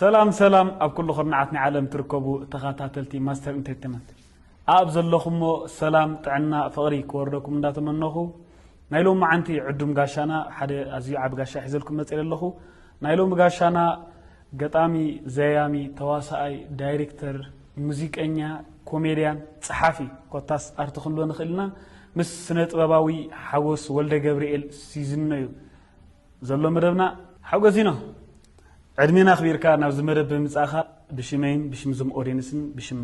ሰላም ሰላም፣ ኣብ ኩሉ ኩርናዓት ናይ ዓለም ትርከቡ ተኸታተልቲ ማስተር ኢንተርቴንመንት፣ ኣብ ዘለኹሞ ሰላም፣ ጥዕና፣ ፍቕሪ ክወርደኩም እንዳተመነኹ፣ ናይ ሎማዓንቲ ዕዱም ጋሻና ሓደ ኣዝዩ ዓቢ ጋሻ ሒዘልኩም መጽእ ኣለኹ። ናይ ሎሚ ጋሻና ገጣሚ፣ ዘያሚ፣ ተዋሳኣይ፣ ዳይሬክተር፣ ሙዚቀኛ፣ ኮሜድያን፣ ጸሓፊ፣ ኮታስ ኣርት ክንብሎ ንኽእል ኢና። ምስ ስነ ጥበባዊ ሓጎስ ወልደ ገብርኤል ሲዝኖ እዩ ዘሎ መደብና። ሓጎሲኖ፣ ዕድሜና ኣኽቢርካ ናብዚ መደብ ብምጻእኻ ብሽመይን ብሽም ዞም ኦድየንስን ብሽም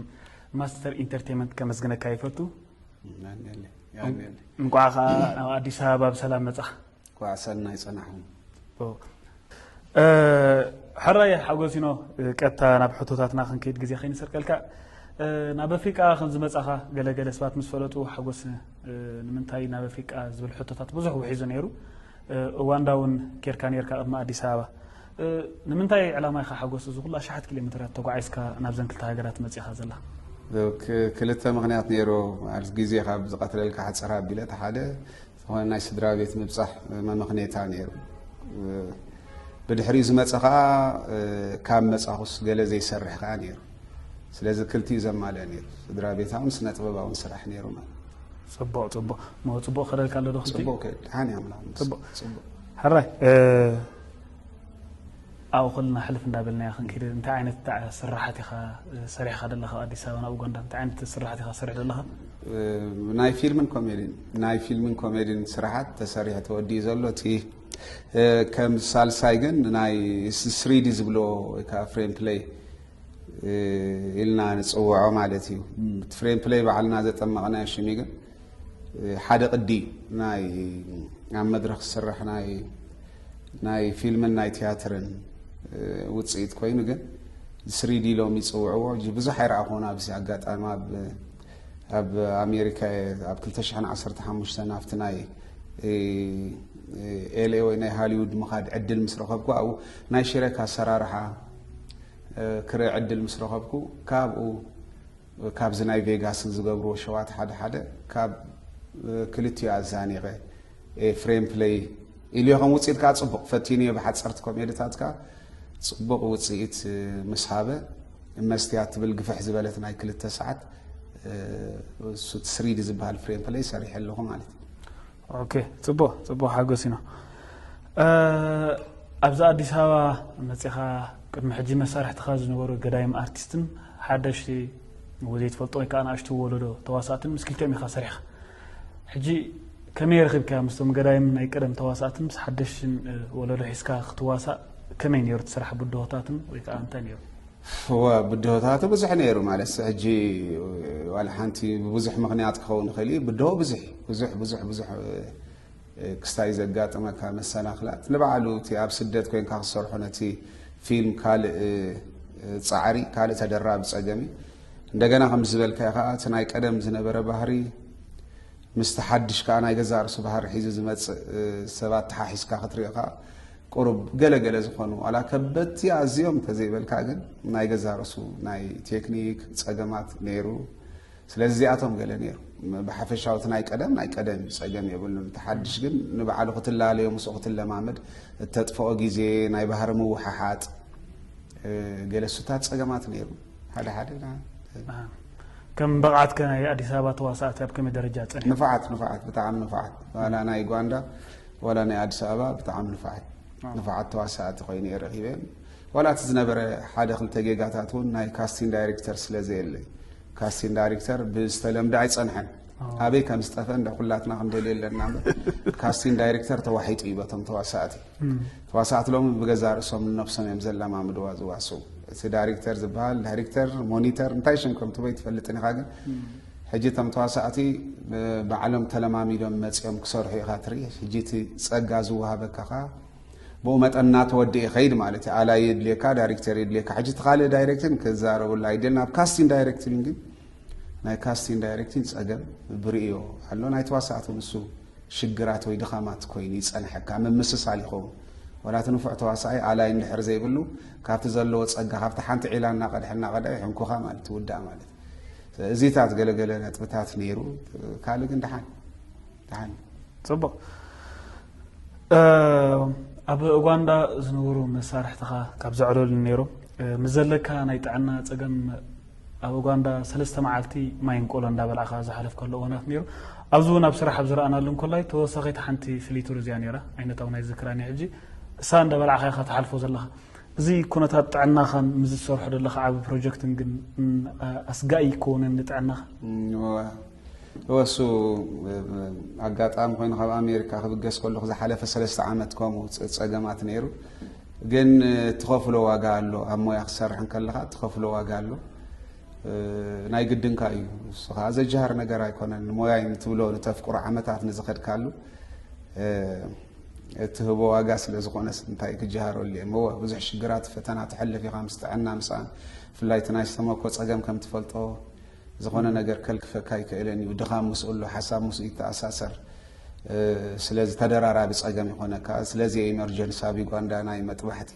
ማስተር ኢንተርቴንመንት ከመስግነካ ይፈቱ። ያኔ ያኔ እንቋዕ ኸኣ ናብ ኣዲስ ኣበባ ብሰላም መጻኻ። ኳዕ ሰናይ ጸናሕኩም። እ፣ ሕራይ ሓጎሲኖ፣ ቀጥታ ናብ ሕቶታትና ክንከይድ ግዜ ከይንሰርቀልካ፣ እ፣ ናብ ኣፍሪቃ ከም ዝመጻኻ ገለገለ ሰባት ምስ ፈለጡ ሓጎስ፣ እ፣ ንምንታይ ናብ ኣፍሪቃ ዝብል ሕቶታት ብዙሕ ውሒዙ ነይሩ። እ፣ ኡጋንዳ እውን ኬድካ ነይርካ ቅድሚ ኣዲስ ኣበባ። እ፣ ንምንታይ ዕላማ ኢኻ ሓጎስ እዚ ኩሉ ኣሽሓት ኪሎ ሜትራት ተጓዒዝካ ናብዘን ክልተ ሃገራት መጺኻ ዘላ? ክ- ክልተ ምኽንያት ነይሩ። ማለት ግዜ ካብ ዝቐትለልካ ሕጽር ኣቢለ፣ እቲ ሓደ ዝኾነ ናይ ስድራ ቤት ምብጻሕ መመኽኔታ ነይሩ። ብድሕሪኡ ዝመጸ ኸኣ ካብ መጻኹስ ገለ ዘይሰርሕ ኸኣ ነይሩ። ስለዚ ክልቲኡ ዘማልአ ነይሩ። ስድራ ቤታውን ስነ ጥበባውን ስራሕ ነይሩ ማለት። ጽቡቕ ጽቡቕ። ሞ ጽቡቕ ከደልካ ኣሎ ዶ ክልቲኡ? ጽቡቕ ከ- ደሓን እያ ኣምላኽ ምስ- ጽቡቕ። ጽቡቕ። ሕራይ፣ እ፣ ኣብኡ ከለና ሕልፍ እንዳበልናዮ ክንከይድ፣ እንታይ ዓይነት ስራሓት ኢኻ ሰሪሕካ ዘለኻ ኣብ ኣዲስ ኣበባ ናብ ኡጋንዳ? እንታይ ዓይነት ስራሓት ኢኻ ሰሪሕ ዘለኻ? ናይ ፊልምን ኮሜድን ናይ ፊልምን ኮሜድን ስራሓት ተሰሪሑ ተወዲኡ ዘሎ። እቲ ከም ሳልሳይ ግን ናይ ስሪዲ ዝብሎ ወይ ከዓ ፍሬም ፕሌይ ኢልና ንፅውዖ ማለት እዩ። እቲ ፍሬም ፕሌይ ባዕልና ዘጠመቕናዮ ሽም እዩ። ግን ሓደ ቅዲ እዩ። ናይ ኣብ መድረኽ ዝስራሕ ናይ ናይ ፊልምን ናይ ቲያትርን ውፅኢት ኮይኑ፣ ግን ስሪዲ ኢሎም ይፅውዕዎ። ብዙሕ ኣይረኣኹን ኣብዚ ኣጋጣሚ። ኣብ ኣብ ኣሜሪካ ኣብ ክልተ ሽሕን ዓሰርተ ሓሙሽተን ኣብቲ ናይ ኤልኤ ወይ ናይ ሃሊውድ ምኻድ ዕድል ምስ ረኸብኩ፣ ኣብኡ ናይ ሽረክ ኣሰራርሓ ክርኢ ዕድል ምስ ረኸብኩ፣ ካብኡ ካብዚ ናይ ቬጋስን ዝገብርዎ ሸዋት ሓደ ሓደ ካብ ክልቲኡ ኣዛኒቐ ፍሬም ፕለይ ኢሉ ከም ውፅኢት ከዓ ፅቡቕ ፈቲንዮ። ብሓፀርቲ ኮሜድታት ከዓ ፅቡቕ ውፅኢት ምስ ሃበ፣ መስትያት ትብል ግፍሕ ዝበለት ናይ ክልተ ሰዓት እሱ ስሪዲ ዝበሃል ፍሬም ፕለይ ሰሪሐ ኣለኹ ማለት እዩ። ኦኬ፣ ፅቡቕ ፅቡቕ ሓጎሲኖ። ኣብዚ ኣዲስ ኣበባ መፂኻ ቅድሚ ሕጂ መሳርሕትኻ ዝነበሩ ገዳይም ኣርቲስትን ሓደሽቲ ወይ ዘይትፈልጦ ወይ ከዓ ንኣሽቱ ወለዶ ተዋሳእትን ምስ ክልቲኦም ኢኻ ሰሪሕኻ። ሕጂ ከመይ ረኺብካዮ? ምስቶም ገዳይም ናይ ቀደም ተዋሳእትን ምስ ሓደሽትን ወለዶ ሒዝካ ክትዋሳእ ከመይ ነይሩ እቲ ስራሕ? ብድሆታትን ወይ ከዓ እንታይ ነይሩ? እወ፣ ብድሆታቱ ብዙሕ ነይሩ። ማለት ሕጂ ዋላ ሓንቲ ብብዙሕ ምኽንያት ክኸውን ይኽእል እዩ። ብድሆ ብዙሕ ብዙሕ ብዙሕ ብዙሕ ክስታይ ዘጋጥመካ መሰናኽላት ንባዕሉ እቲ ኣብ ስደት ኮይንካ ክሰርሖ ነቲ ፊልም ካልእ ፃዕሪ፣ ካልእ ተደራቢ ፀገም እዩ። እንደገና ከም ዝበልካዮ ከዓ እቲ ናይ ቀደም ዝነበረ ባህሪ ምስቲ ሓድሽ ከዓ ናይ ገዛእ ርእሱ ባህሪ ሒዙ ዝመፅእ ሰባት ተሓሒዝካ ክትሪኦ ከዓ ቁሩብ ገለ ገለ ዝኾኑ ዋላ ከበድቲ ኣዝዮም እንተዘይበልካ ግን ናይ ገዛእ ርእሱ ናይ ቴክኒክ ፀገማት ነይሩ። ስለዚ እዚኣቶም ገለ ነይሩ። ብሓፈሻዊ እቲ ናይ ቀደም ናይ ቀደም እዩ፣ ፀገም የብሉን። እቲ ሓድሽ ግን ንባዕሉ ክትላለዮ፣ ምስኡ ክትለማመድ እተጥፍኦ ግዜ፣ ናይ ባህሪ ምውሓሓጥ፣ ገለ እሱታት ፀገማት ነይሩ። ሓደ ሓደ ና- ከም ብቕዓትከ ናይ ኣዲስ ኣበባ ተዋሳእቲ ኣብ ከመይ ደረጃ ፀኒሑ? ንፋዓት ንፋዓት ብጣዕሚ ንፋዓት፣ ዋላ ናይ ኡጋንዳ ዋላ ናይ ኣዲስ ኣበባ ብጣዕሚ ንፋዓት ንፋዓት ተዋሳእቲ ኮይኑ እየ ረኺበ። ዋላ እቲ ዝነበረ ሓደ ክልተ ጌጋታት እውን ናይ ካስቲን ዳይሬክተር ስለ ዘየለ፣ ካስቲን ዳይሬክተር ብዝተለምደ ኣይፀንሐን። ኣበይ ከም ዝጠፈ እንደ ኩላትና ክንደልዮ ኣለና እምበር፣ ካስቲን ዳይሬክተር ተዋሒጡ እዩ በቶም ተዋሳእቲ። ተዋሳእቲ ሎሚ ብገዛ ርእሶም ንነብሶም እዮም ዘለማምድዋ ዝዋስኡ። እቲ ዳይሬክተር ዝበሃል ዳይሬክተር ሞኒተር እንታይ ሽም ከም ትቦ ይትፈልጥን ኢኻ። ግን ሕጂ እቶም ተዋሳእቲ ባዕሎም ተለማሚዶም መፂኦም ክሰርሑ ኢኻ ትርኢ። ሕጂ እቲ ፀጋ ዝወሃበካ ከዓ ብኡ መጠን እናተወደአ ይኸይድ ማለት እዩ። ኣላይ የድልየካ፣ ዳይሬክተር የድልየካ። ሕጂ እቲ ካልእ ዳይሬክቲንግ ክዛረበሉ ኣይደልን። ኣብ ካስቲንግ ዳይሬክቲንግ ግን ናይ ካስቲንግ ዳይሬክቲንግ ፀገም ብርእዮ ኣሎ። ናይ ተዋሳእቲ እውን እሱ ሽግራት ወይ ድኻማት ኮይኑ ይፀንሐካ፣ ምምስሳል ይኸውን። ዋላ እቲ ንፉዕ ተዋሳኣይ ኣላይ እንድሕር ዘይብሉ ካብቲ ዘለዎ ፀጋ ካብቲ ሓንቲ ዒላ እናቐድሐ እናቐድሐ ይሕንኩኻ ማለት ትውዳእ ማለት እዩ። እዚታት ገለገለ ነጥብታት ነይሩ። ካልእ ግን ደሓን ደሓን እዩ። ፅቡቕ። ኣብ ኡጋንዳ ዝነበሩ መሳርሕትኻ ካብ ዘዕለሉ ነይሮም ምስ ዘለካ ናይ ጥዕና ጸገም ኣብ ኡጋንዳ ሰለስተ መዓልቲ ማይን ቆሎ እንዳበላዕካ ዝሓለፍካሉ እዋናት ነይሩ። ኣብዚ እውን ኣብ ስራሕ ኣብ ዝረኣናሉ እንኮላይ ተወሳኺት ሓንቲ ፍሊቱር እዚኣ ነይራ፣ ዓይነታዊ ናይ ዝክራን ሕጂ እሳ እንዳበላዕካ ኢኻ ትሓልፎ ዘለኻ። እዚ ኩነታት ጥዕናኻን ምስ ዝሰርሖ ዘለኻ ዓቢ ፕሮጀክትን ግን ኣስጋኢ ይከውንን ንጥዕናኻ? እወ እሱ ኣጋጣሚ ኮይኑ ካብ ኣሜሪካ ክብገስ ከለኹ ዝሓለፈ ሰለስተ ዓመት ከምኡ ጸገማት ነይሩ። ግን ትኸፍሎ ዋጋ ኣሎ፣ ኣብ ሞያ ክሰርሕ እንከለኻ ትኸፍሎ ዋጋ ኣሎ። ናይ ግድንካ እዩ። እሱ ከዓ ዘጃሃር ነገር ኣይኮነን። ንሞያይ ንትብሎ ንተፍቅሮ ዓመታት ንዝኸድካሉ እትህቦ ዋጋ ስለ ዝኾነስ እንታይ ክጀሃረሉ እየ። እሞ ብዙሕ ሽግራት ፈተና ትሕልፍ ኢኻ ምስ ጥዕና ምስኣን፣ ብፍላይ እቲ ናይ ዝተመኮ ጸገም ከም ትፈልጦ ዝኾነ ነገር ከልክፈካ ኣይክእልን እዩ። ድኻም ምስኡ ኣሎ፣ ሓሳብ ምስኡ ይተኣሳሰር። ስለዚ ተደራራቢ ጸገም ይኾነካ። ስለዚ ኢመርጀንሲ ኣብ ዩጋንዳ ናይ መጥባሕቲ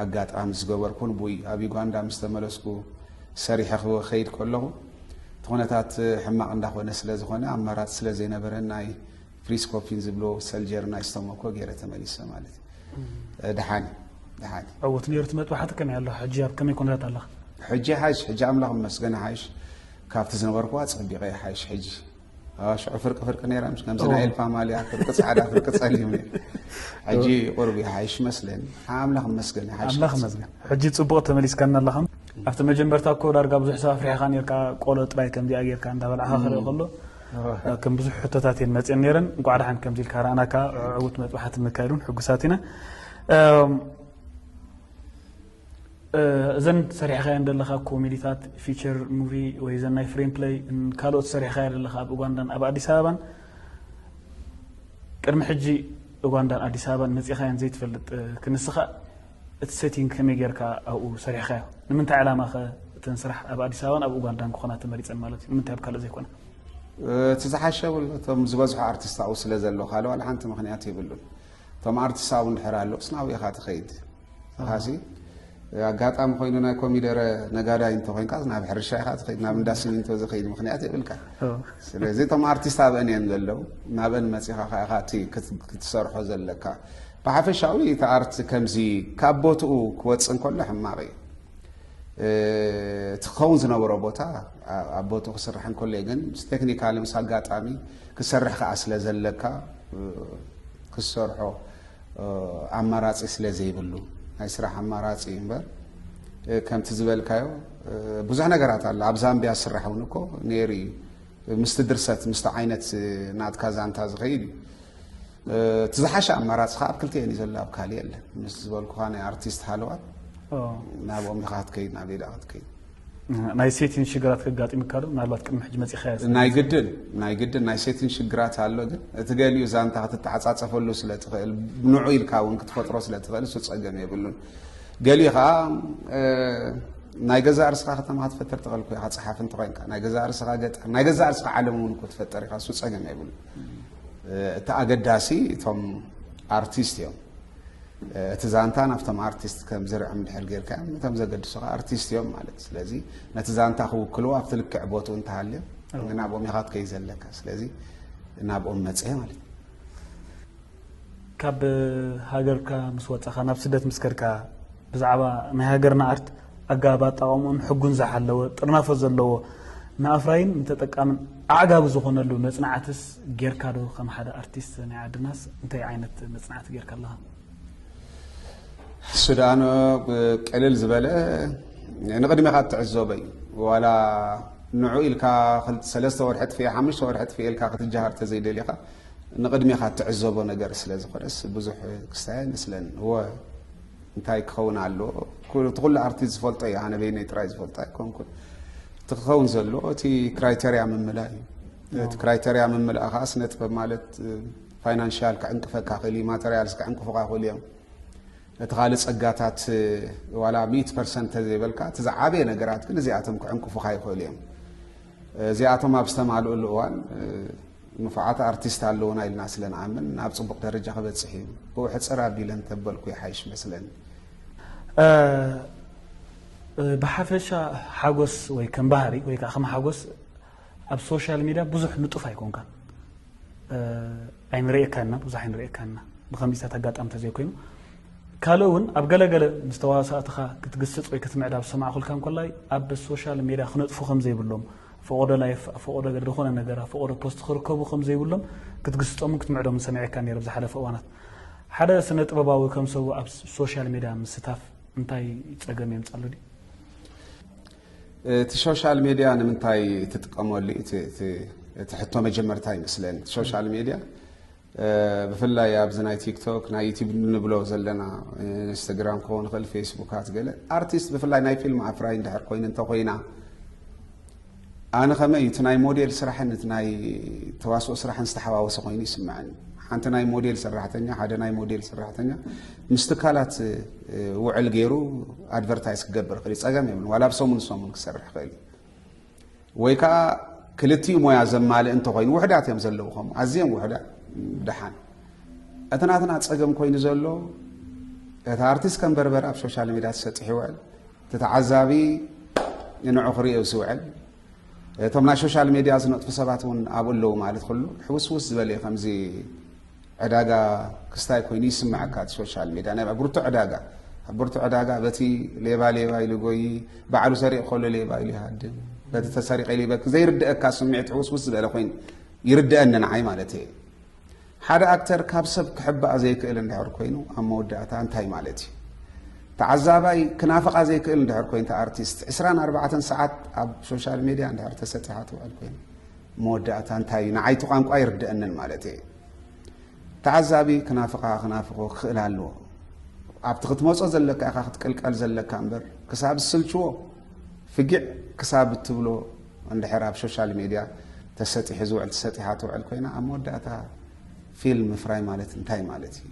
ኣጋጣሚ ዝገበርኩን ብይ ኣብ ዩጋንዳ ምስ ተመለስኩ ሰሪሐ ክኸይድ ከለኹ እቲ ኩነታት ሕማቕ እንዳኾነ ስለ ዝኾነ ኣማራፂ ስለ ዘይነበረን ናይ ፍሪስኮፒን ዝብሎ ሰልጀር ናይ ዝተመኮ ገይረ ተመሊሰ ማለት እዩ። ደሓን ደሓን ዕውት ነይሩ እቲ መጥባሕቲ ከመይ ኣሎ? ሕጂ ኣብ ከመይ ኩነታት ኣለኻ? ሕጂ ሓይሽ ሕጂ ኣምላኽ መስገን ሓይሽ ካብቲ ዝነበርኩዋ ፀቢቐ ሓይሽ ሕጂ ሽዑ ፍርቂ ፍርቂ ነይራ ምስ ከምዚ ናይ ኤልፋ ማልያ ፍርቂ ፃዕዳ ፍርቂ ፀሊም ነይሩ። ሕጂ ቁርብ ይሓይሽ መስለኒ። ኣምላኽ መስገን ይሓይሽ ኣምላኽ መስገን። ሕጂ ፅቡቕ ተመሊስካና ኣለኻ። ኣብቲ መጀመርታ እኮ ዳርጋ ብዙሕ ሰብ ኣፍሪሕኻ ነርካ፣ ቆሎ ጥራይ ከምዚኣ ጌርካ እንዳበላዕኻ ክርኢ ከሎ ከም ብዙሕ ሕቶታት እየን መፅየን ነይረን። እንቋዕ ደሓን ከምዚ ኢልካ ረኣናካ፣ ዕውት መጥባሕቲ ምካይዱን ሕጉሳት ኢና። እዘን ሰሪሕኻየን ዘለኻ ኮሜዲታት፣ ፊቸር ሙቪ ወይ እዘን ናይ ፍሬም ፕለይ ካልኦት ሰሪሕኻያ ዘለኻ ኣብ ኡጋንዳን ኣብ ኣዲስ ኣበባን ቅድሚ ሕጂ ኡጋንዳን ኣዲስ ኣበባን መፂኻየን ዘይትፈልጥ ክንስኻ እቲ ሴቲንግ ከመይ ጌርካ ኣብኡ ሰሪሕኻዮ? ንምንታይ ዕላማ ኸ እተን ስራሕ ኣብ ኣዲስ ኣበባን ኣብ ኡጋንዳን ክኾና ተመሪፀን ማለት እዩ? ንምንታይ ኣብ ካልእ ዘይኮነ? እቲ ዝሓሸ ብሎ እቶም ዝበዝሑ ኣርቲስት ኣብኡ ስለ ዘሎ ካልእ ዋላ ሓንቲ ምክንያት የብሉን። እቶም ኣርቲስት ኣብኡ እንድሕር ኣለውስ ናብኡ ኢኻ ትኸይድ። ኻሲ ኣጋጣሚ ኮይኑ ናይ ኮሚደረ ነጋዳይ እንተኮይንካ ናብ ሕርሻ ኢኻ ትኸይድ፣ ናብ እንዳ ሲሚንቶ ዝኸይድ ምክንያት የብልካ። ስለዚ እቶም ኣርቲስት ኣብአን እየን ዘለዉ፣ ናብአን መፂኻ ከዓ ኢኻ እቲ ክትሰርሖ ዘለካ። ብሓፈሻዊ እቲ ኣርት ከምዚ ካብ ቦትኡ ክወፅእ እንከሎ ሕማቕ እዩ። እቲ ክኸውን ዝነበሮ ቦታ ኣብ ቦትኡ ክስራሕ እንከሎ እዩ፣ ግን ምስ ቴክኒካሊ ምስ ኣጋጣሚ ክሰርሕ ከዓ ስለ ዘለካ ክሰርሖ ኣማራፂ ስለ ዘይብሉ ናይ ስራሕ ኣማራፂ እዩ እምበር ከምቲ ዝበልካዮ ብዙሕ ነገራት ኣሎ። ኣብ ዛምቢያ ዝስራሕ እውን እኮ ነይሩ እዩ። ምስቲ ድርሰት ምስቲ ዓይነት ናትካ ዛንታ ዝኸይድ እዩ። እቲ ዝሓሸ ኣማራፂ ከዓ ኣብ ክልቲኤን እዩ ዘሎ፣ ኣብ ካሊእ የለን። ምስ ዝበልኩኻ ናይ ኣርቲስት ሃለዋት ናብኦም ኢኻ ክትከይድ፣ ናብ ኢዳ ክትከይድ። ናይ ሴቲን ሽግራት ከጋጢምካ ዶ? ምናልባት ቅድሚ ሕጂ መፂኻያ ናይ ግድን ናይ ግድን ናይ ሴቲን ሽግራት ኣሎ፣ ግን እቲ ገሊኡ ዛንታ ክትተዓፃፀፈሉ ስለ ትኽእል፣ ንዑ ኢልካ እውን ክትፈጥሮ ስለ ትኽእል እሱ ፀገም የብሉን። ገሊኡ ከዓ ናይ ገዛእ ርስኻ ከተማ ክትፈጥር ትኽእል እኮ ኢኻ፣ ፀሓፊ እንተኾይንካ ናይ ገዛእ ርስኻ ገጠር ናይ ገዛእ ርስኻ ዓለም እውን እኮ ትፈጥር ኢኻ፣ እሱ ፀገም የብሉን። እቲ ኣገዳሲ እቶም ኣርቲስት እዮም። እቲ ዛንታ ናብቶም ኣርቲስት ከም ዝርዕም ድሕር ጌርካ እቶም ዘገድሱ ከዓ ኣርቲስት እዮም ማለት። ስለዚ ነቲ ዛንታ ክውክልዎ ኣብቲ ልክዕ ቦትኡ እንተሃልዮም ናብኦም ኢኻ ትከይ ዘለካ። ስለዚ ናብኦም መፅሀ ማለት እዩ። ካብ ሃገርካ ምስ ወፃኻ ናብ ስደት ምስ ከድካ ብዛዕባ ናይ ሃገርና ኣርት ኣገባብ ኣጠቓቕምኡን ሕጉን ዝሓለወ ጥርናፈ ዘለዎ ንኣፍራይን ንተጠቃምን ኣዕጋቢ ዝኾነሉ መፅናዕትስ ጌርካ ዶ? ከም ሓደ ኣርቲስት ናይ ዓድናስ እንታይ ዓይነት መፅናዕቲ ጌርካ ኣለኻ? እሱ ደኣ ቅልል ዝበለ ንቕድሜኻ እትዕዘቦ እዩ። ዋላ ንዑ ኢልካ ሰለስተ ወርሒ ጥፍኤ ሓሙሽተ ወርሒ ጥፍኤ ኢልካ ክትጀሃር ተዘይደሊኻ ንቕድሜኻ እትዕዘቦ ነገር ስለ ዝኾነስ ብዙሕ ክስታይ ኣይመስለኒ። እወ እንታይ ክኸውን ኣሎ? እቲ ኩሉ ኣርቲስት ዝፈልጦ እዩ። ኣነ በይነይ ጥራይ ዝፈልጦ ኣይኮንኩን። እቲ ክኸውን ዘሎ እቲ ክራይተርያ ምምላእ እዩ። እቲ ክራይተርያ ምምላእ ከዓ ስነ ጥበብ ማለት ፋይናንሻል ክዕንቅፈካ ክእል እዩ፣ ማተርያልስ ክዕንቅፉካ ክእሉ እዮም። እቲ ካልእ ጸጋታት ዋላ ሚእቲ ፐርሰንት ተዘይበልካ እቲ ዝዓበየ ነገራት ግን እዚኣቶም ክዕንቅፉካ ይኽእሉ እዮም። እዚኣቶም ኣብ ዝተማልኡሉ እዋን ንፉዓት ኣርቲስት ኣለዉና ኢልና ስለ ንኣምን ናብ ጽቡቕ ደረጃ ክበጽሕ እዩ። ብኡ ሕጽር ኣቢለ እንተበልኩ ይሓይሽ መስለኒ። ብሓፈሻ ሓጎስ ወይ ከም ባህሪ ወይ ከዓ ከም ሓጎስ ኣብ ሶሻል ሚድያ ብዙሕ ንጡፍ ኣይኮንካን። ኣይንርእየካና፣ ብዙሕ ኣይንርእየካና ብኸምዚታት ኣጋጣሚ ተዘይኮይኑ ካልእ እውን ኣብ ገለገለ ምስ ተዋሳእትኻ ክትግስጽ ወይ ክትምዕድ ኣብ ዝሰማዕኩልካ እንኮላይ ኣብ ሶሻል ሜድያ ክነጥፉ ከም ዘይብሎም፣ ፈቐዶ ላይፍ፣ ፈቐዶ ዝኾነ ነገር፣ ፈቐዶ ፖስት ክርከቡ ከም ዘይብሎም ክትግስጾምን ክትምዕዶምን ሰሚዐካ ነይረ ኣብ ዝሓለፈ እዋናት። ሓደ ስነ ጥበባዊ ከም ሰቡ ኣብ ሶሻል ሜድያ ምስታፍ እንታይ ጸገም የምጻሉ ድዩ? እቲ ሶሻል ሜድያ ንምንታይ ትጥቀመሉ እቲ ሕቶ መጀመርታ ይመስለኒ። እቲ ሶሻል ሜድያ ብፍላይ ኣብዚ ናይ ቲክቶክ ናይ ዩቲብ ንብሎ ዘለና ኢንስታግራም ክኸውን ይኽእል፣ ፌስቡካት ገለ ኣርቲስት ብፍላይ ናይ ፊልም ኣፍራይ እንድሕር ኮይኑ እንተኮይና ኣነ ከመይ እቲ ናይ ሞዴል ስራሕን እቲ ናይ ተዋስኦ ስራሕን ዝተሓዋወሰ ኮይኑ ይስምዐኒ። ሓንቲ ናይ ሞዴል ሰራሕተኛ ሓደ ናይ ሞዴል ሰራሕተኛ ምስ ትካላት ውዕል ገይሩ ኣድቨርታይዝ ክገብር ይኽእል ጸገም የብሉን። ዋላ ኣብ ሰሙን ሰሙን ክሰርሕ ይኽእል እዩ። ወይ ከዓ ክልቲኡ ሞያ ዘማልእ እንተኮይኑ ውሕዳት እዮም ዘለዉ ከምኡ ኣዝዮም ውሕዳት ደሓን እቲ ናትና ፀገም ኮይኑ ዘሎ እቲ ኣርቲስት ከም በርበር ኣብ ሶሻል ሚድያ ተሰጢሑ ይውዕል እቲ ተዓዛቢ ንዑ ክሪኦ ዝውዕል እቶም ናይ ሶሻል ሚድያ ዝነጥፉ ሰባት እውን ኣብኡ ኣለዉ ማለት ኩሉ ሕውስውስ ዝበለ እዩ ከምዚ ዕዳጋ ክስታይ ኮይኑ ይስምዓካ እቲ ሶሻል ሜድያ ናይ ብርቱ ዕዳጋ ኣብ ብርቱ ዕዳጋ በቲ ሌባ ሌባ ኢሉ ጎይ ባዕሉ ሰሪቕ ከሎ ሌባ ኢሉ ይሃድም በቲ ተሰሪቐ ኢሉ ይበክ ዘይርድአካ ስምዒት ሕውስውስ ዝበለ ኮይኑ ይርድአኒ ንዓይ ማለት እየ ሓደ ኣክተር ካብ ሰብ ክሕባእ ዘይክእል እንድሕር ኮይኑ ኣብ መወዳእታ እንታይ ማለት እዩ ተዓዛባይ ክናፍቓ ዘይክእል እንድሕር ኮይኑ ኣርቲስት 24 ሰዓት ኣብ ሶሻል ሜድያ እንድሕር ተሰጢሓ ትውዕል ኮይኑ መወዳእታ እንታይ እዩ ንዓይቲ ቋንቋ ይርድአንን ማለት እየ ተዓዛቢ ክናፍቓ ክናፍቖ ክኽእል ኣለዎ ኣብቲ ክትመጾ ዘለካ ኢኻ ክትቅልቀል ዘለካ እምበር ክሳብ ዝስልችዎ ፍጊዕ ክሳብ እትብሎ እንድሕር ኣብ ሶሻል ሜድያ ተሰጢሑ ዝውዕል ተሰጢሓ ትውዕል ኮይና ኣብ መወዳእታ ፊልም ምፍራይ ማለት እንታይ ማለት እዩ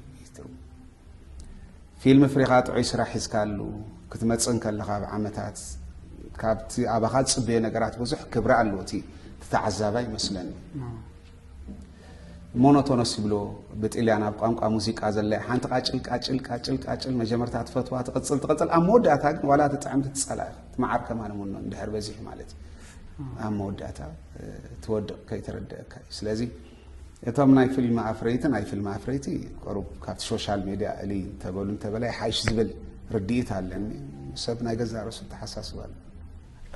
ፊልም ፍሪኻ ጥዑይ ስራሕ ሒዝካሉ ክትመጽእ እንከለኻ ብዓመታት ካብቲ ኣባኻ ዝጽበዮ ነገራት ብዙሕ ክብሪ ኣለዎ እቲ ተዓዛባይ ይመስለኒ ሞኖቶኖስ ይብሎ ብጥልያን ኣብ ቋንቋ ሙዚቃ ዘለ ሓንቲ ቃጭል ቃጭል ቃጭል ቃጭል መጀመርታ ትፈትዋ ትቕጽል ትቕጽል ኣብ መወዳእታ ግን ዋላ ትጥዕም ትጸላ ኢኻ ትመዓር ከማን ሙኖ እንድሕር በዚሑ ማለት እዩ ኣብ መወዳእታ ትወድቕ ከይተረድአካ እዩ ስለዚ እቶም ናይ ፊልም ኣፍረይቲ ናይ ፊልም ኣፍረይቲ ቁሩብ ካብቲ ሶሻል ሜድያ እሊ እንተበሉ እንተበለ ይሓይሽ ዝብል ርድኢት ኣለኒ ሰብ ናይ ገዛ ርእሱ ተሓሳስባ ኣሎ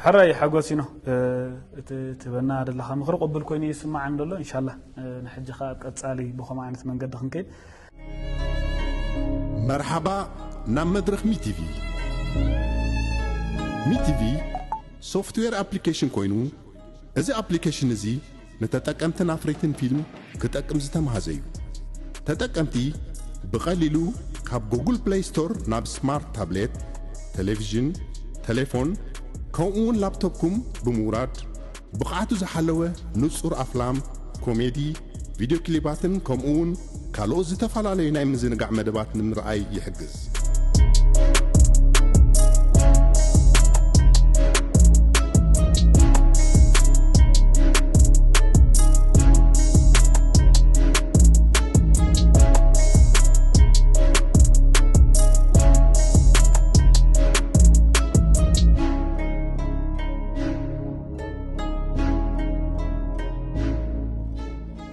ሕራይ ሓጎሲኖ እቲ ትበና ደለኻ ምኽሪ ቅቡል ኮይኑ ይስማዓኒ ደሎ እንሻላ ንሕጂ ኸዓ ኣብ ቀጻሊ ብኸም ዓይነት መንገዲ ክንከይድ መርሓባ ናብ መድረኽ ሚቲቪ ሚቲቪ ሶፍትዌር ኣፕሊኬሽን ኮይኑ እዚ ኣፕሊኬሽን እዚ ንተጠቀምትን ኣፍረይትን ፊልም ክጠቅም ዝተማህዘ እዩ። ተጠቀምቲ ብቐሊሉ ካብ ጉግል ፕለይ ስቶር ናብ ስማርት ታብሌት፣ ቴሌቪዥን፣ ቴሌፎን ከምኡውን ላፕቶፕኩም ብምውራድ ብቕዓቱ ዝሓለወ ንጹር ኣፍላም፣ ኮሜዲ፣ ቪድዮ ክሊባትን ከምኡውን ካልኦት ዝተፈላለዩ ናይ ምዝንጋዕ መደባት ንምርኣይ ይሕግዝ።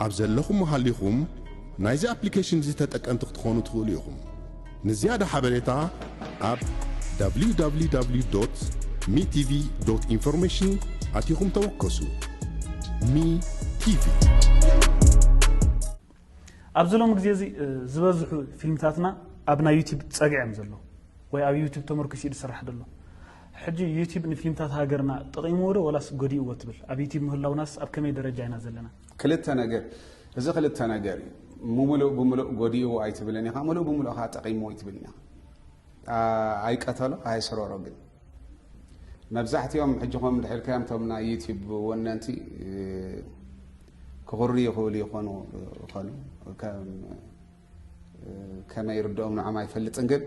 ኣብ ዘለኹም ሃሊኹም ናይዚ ኣፕሊኬሽን እዚ ተጠቀምቲ ክትኾኑ ትኽእሉ ኢኹም። ንዝያዳ ሓበሬታ ኣብ www ሚቲቪ ኢንፎርሜሽን ኣቲኹም ተወከሱ። ሚ ቲቪ ኣብዚ ሎሚ ግዜ እዚ ዝበዝሑ ፊልምታትና ኣብ ናይ ዩቲብ ጸግዕ እዮም ዘለዉ ወይ ኣብ ዩቲብ ተመርኩስ እዩ ዝስራሕ ዘሎ። ሕጂ ዩቲብ ንፊልምታት ሃገርና ጠቒምዎ ዶ ወላስ ጎዲእዎ ትብል? ኣብ ዩቲብ ምህላውናስ ኣብ ከመይ ደረጃ ኢና ዘለና? ክልተ ነገር እዚ ክልተ ነገር እዩ። ምሉእ ብምሉእ ጎዲእዎ ኣይትብልን ኢኻ፣ ምሉእ ብምሉእ ኸዓ ጠቒምዎ ኣይትብልን ኢኻ። ኣ- ኣይቀተሎ ኣየስረሮ ግን መብዛሕትኦም ሕጂ ኸም ድሕልካዮም እቶም ናይ ዩቲብ ወነንቲ እ፣ ክኹሪ ይኽእሉ ይኾኑ ይኾኑ ከም እ፣ ከመይ ይርድኦም ንዖም ኣይፈልጥን ግን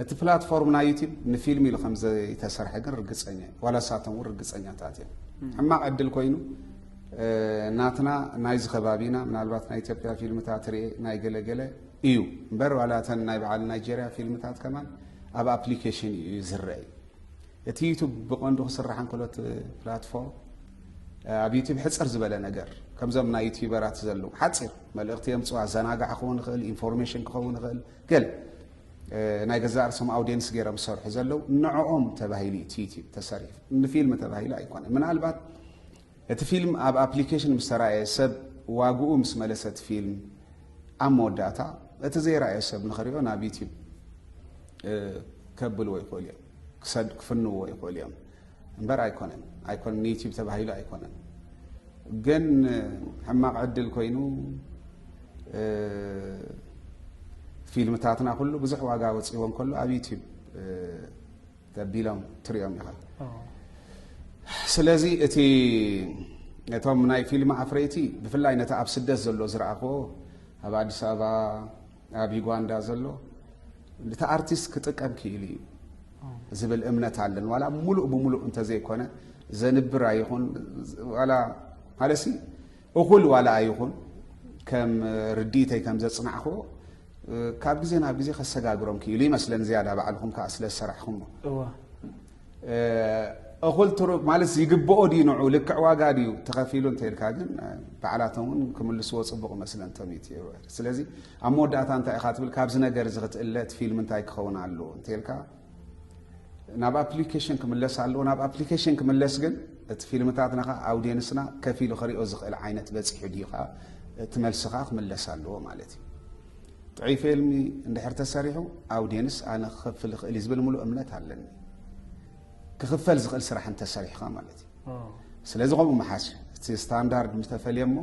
እቲ ፕላትፎርም ናይ ዩቲብ ንፊልም ኢሉ ከም ዘይተሰርሐ ግን ርግፀኛ እዩ ዋላ ሳቶም እውን ርግፀኛታት እዮም ሕማቕ ዕድል ኮይኑ እ፣ ናትና ናይዚ ከባቢና ምናልባት ናይ ኢትዮጵያ ፊልምታት ርኤ ናይ ገለገለ እዩ እምበር ዋላ እተን ናይ በዓል ናይጀርያ ፊልምታት ከማን ኣብ ኣፕሊኬሽን እዩ ዝረአ እቲ ዩቱብ ብቐንዱ ክስራሕ እንከሎ እቲ ፕላትፎርም ኣብ ዩቱብ ሕፅር ዝበለ ነገር ከምዞም ናይ ዩቱበራት ዘለዉ ሓፂር መልእኽቲ የምፅኡ ኣዘናጋዕ ክኸውን ይኽእል ኢንፎርሜሽን ክኸውን ይኽእል ገለ ናይ ገዛእ ርእሶም ኣውድየንስ ገይሮም ዝሰርሑ ዘለዉ፣ ንዕኦም ተባሂሉ እዩ እቲ ዩቲዩብ ተሰሪሑ፣ ንፊልም ተባሂሉ ኣይኮነን። ምናልባት እቲ ፊልም ኣብ ኣፕሊኬሽን ምስ ተራእየ፣ ሰብ ዋግኡ ምስ መለሰ እቲ ፊልም፣ ኣብ መወዳእታ እቲ ዘይረኣዮ ሰብ ንኽሪኦ ናብ ዩቲዩብ ከብልዎ ይኽእሉ እዮም፣ ክሰድ ክፍንዎ ይኽእሉ እዮም። እምበር ኣይኮነን ኣይኮነን ንዩቲዩብ ተባሂሉ ኣይኮነን። ግን ሕማቕ ዕድል ኮይኑ፣ ፊልምታትና ኩሉ ብዙሕ ዋጋ ወፂዎ እንከሎ ኣብ ዩቲዩብ ተቢሎም ትሪኦም ኢኻ። ስለዚ እቲ እቶም ናይ ፊልም ኣፍረይቲ ብፍላይ ነቲ ኣብ ስደት ዘሎ ዝረኣኽዎ፣ ኣብ ኣዲስ ኣበባ፣ ኣብ ዩጋንዳ ዘሎ፣ እቲ ኣርቲስት ክጥቀም ክኢሉ እዩ ዝብል እምነት ኣለን። ዋላ ሙሉእ ብሙሉእ እንተዘይኮነ፣ ዘንብር ኣይኹን፣ ዋላ ማለሲ እኹል ዋላ ኣይኹን፣ ከም ርድኢተይ ከም ዘጽናዕኽዎ፣ ካብ ግዜ ናብ ግዜ ከሰጋግሮም ክኢሉ ይመስለን፣ ዝያዳ ባዕልኹም ከኣ ስለ ዝሰራሕኹሞ። እዋ። እኹል ትሩ ማለት ይግብኦ ድዩ ንዑ ልክዕ ዋጋ ድዩ ተኸፊሉ እንተ ኢልካ ግን፣ ባዕላቶም እውን ክምልስዎ ጽቡቕ መስለን ቶም ዩቲዩበር። ስለዚ ኣብ መወዳእታ እንታይ ኢኻ ትብል፣ ካብዚ ነገር እዚ ክትእለ እቲ ፊልም እንታይ ክኸውን ኣለዎ እንተ ኢልካ፣ ናብ ኣፕሊኬሽን ክምለስ ኣለዎ። ናብ ኣፕሊኬሽን ክምለስ ግን እቲ ፊልምታትና ኸዓ ኣውድየንስና ከፊሉ ክሪኦ ዝኽእል ዓይነት በጺሑ ድዩ ኸዓ እቲ መልሲ ኸዓ ክምለስ ኣለዎ ማለት እዩ። ጥዑይ ፊልሚ እንድሕር ተሰሪሑ ኣውድየንስ ኣነ ክኸፍል ይኽእል እዩ ዝብል ሙሉእ እምነት ኣለኒ። ክኽፈል ዝኽእል ስራሕ እንተሰሪሕኻ ማለት እዩ። ስለዚ ከምኡ ምሓዝ እቲ ስታንዳርድ ምተፈልየ እሞ፣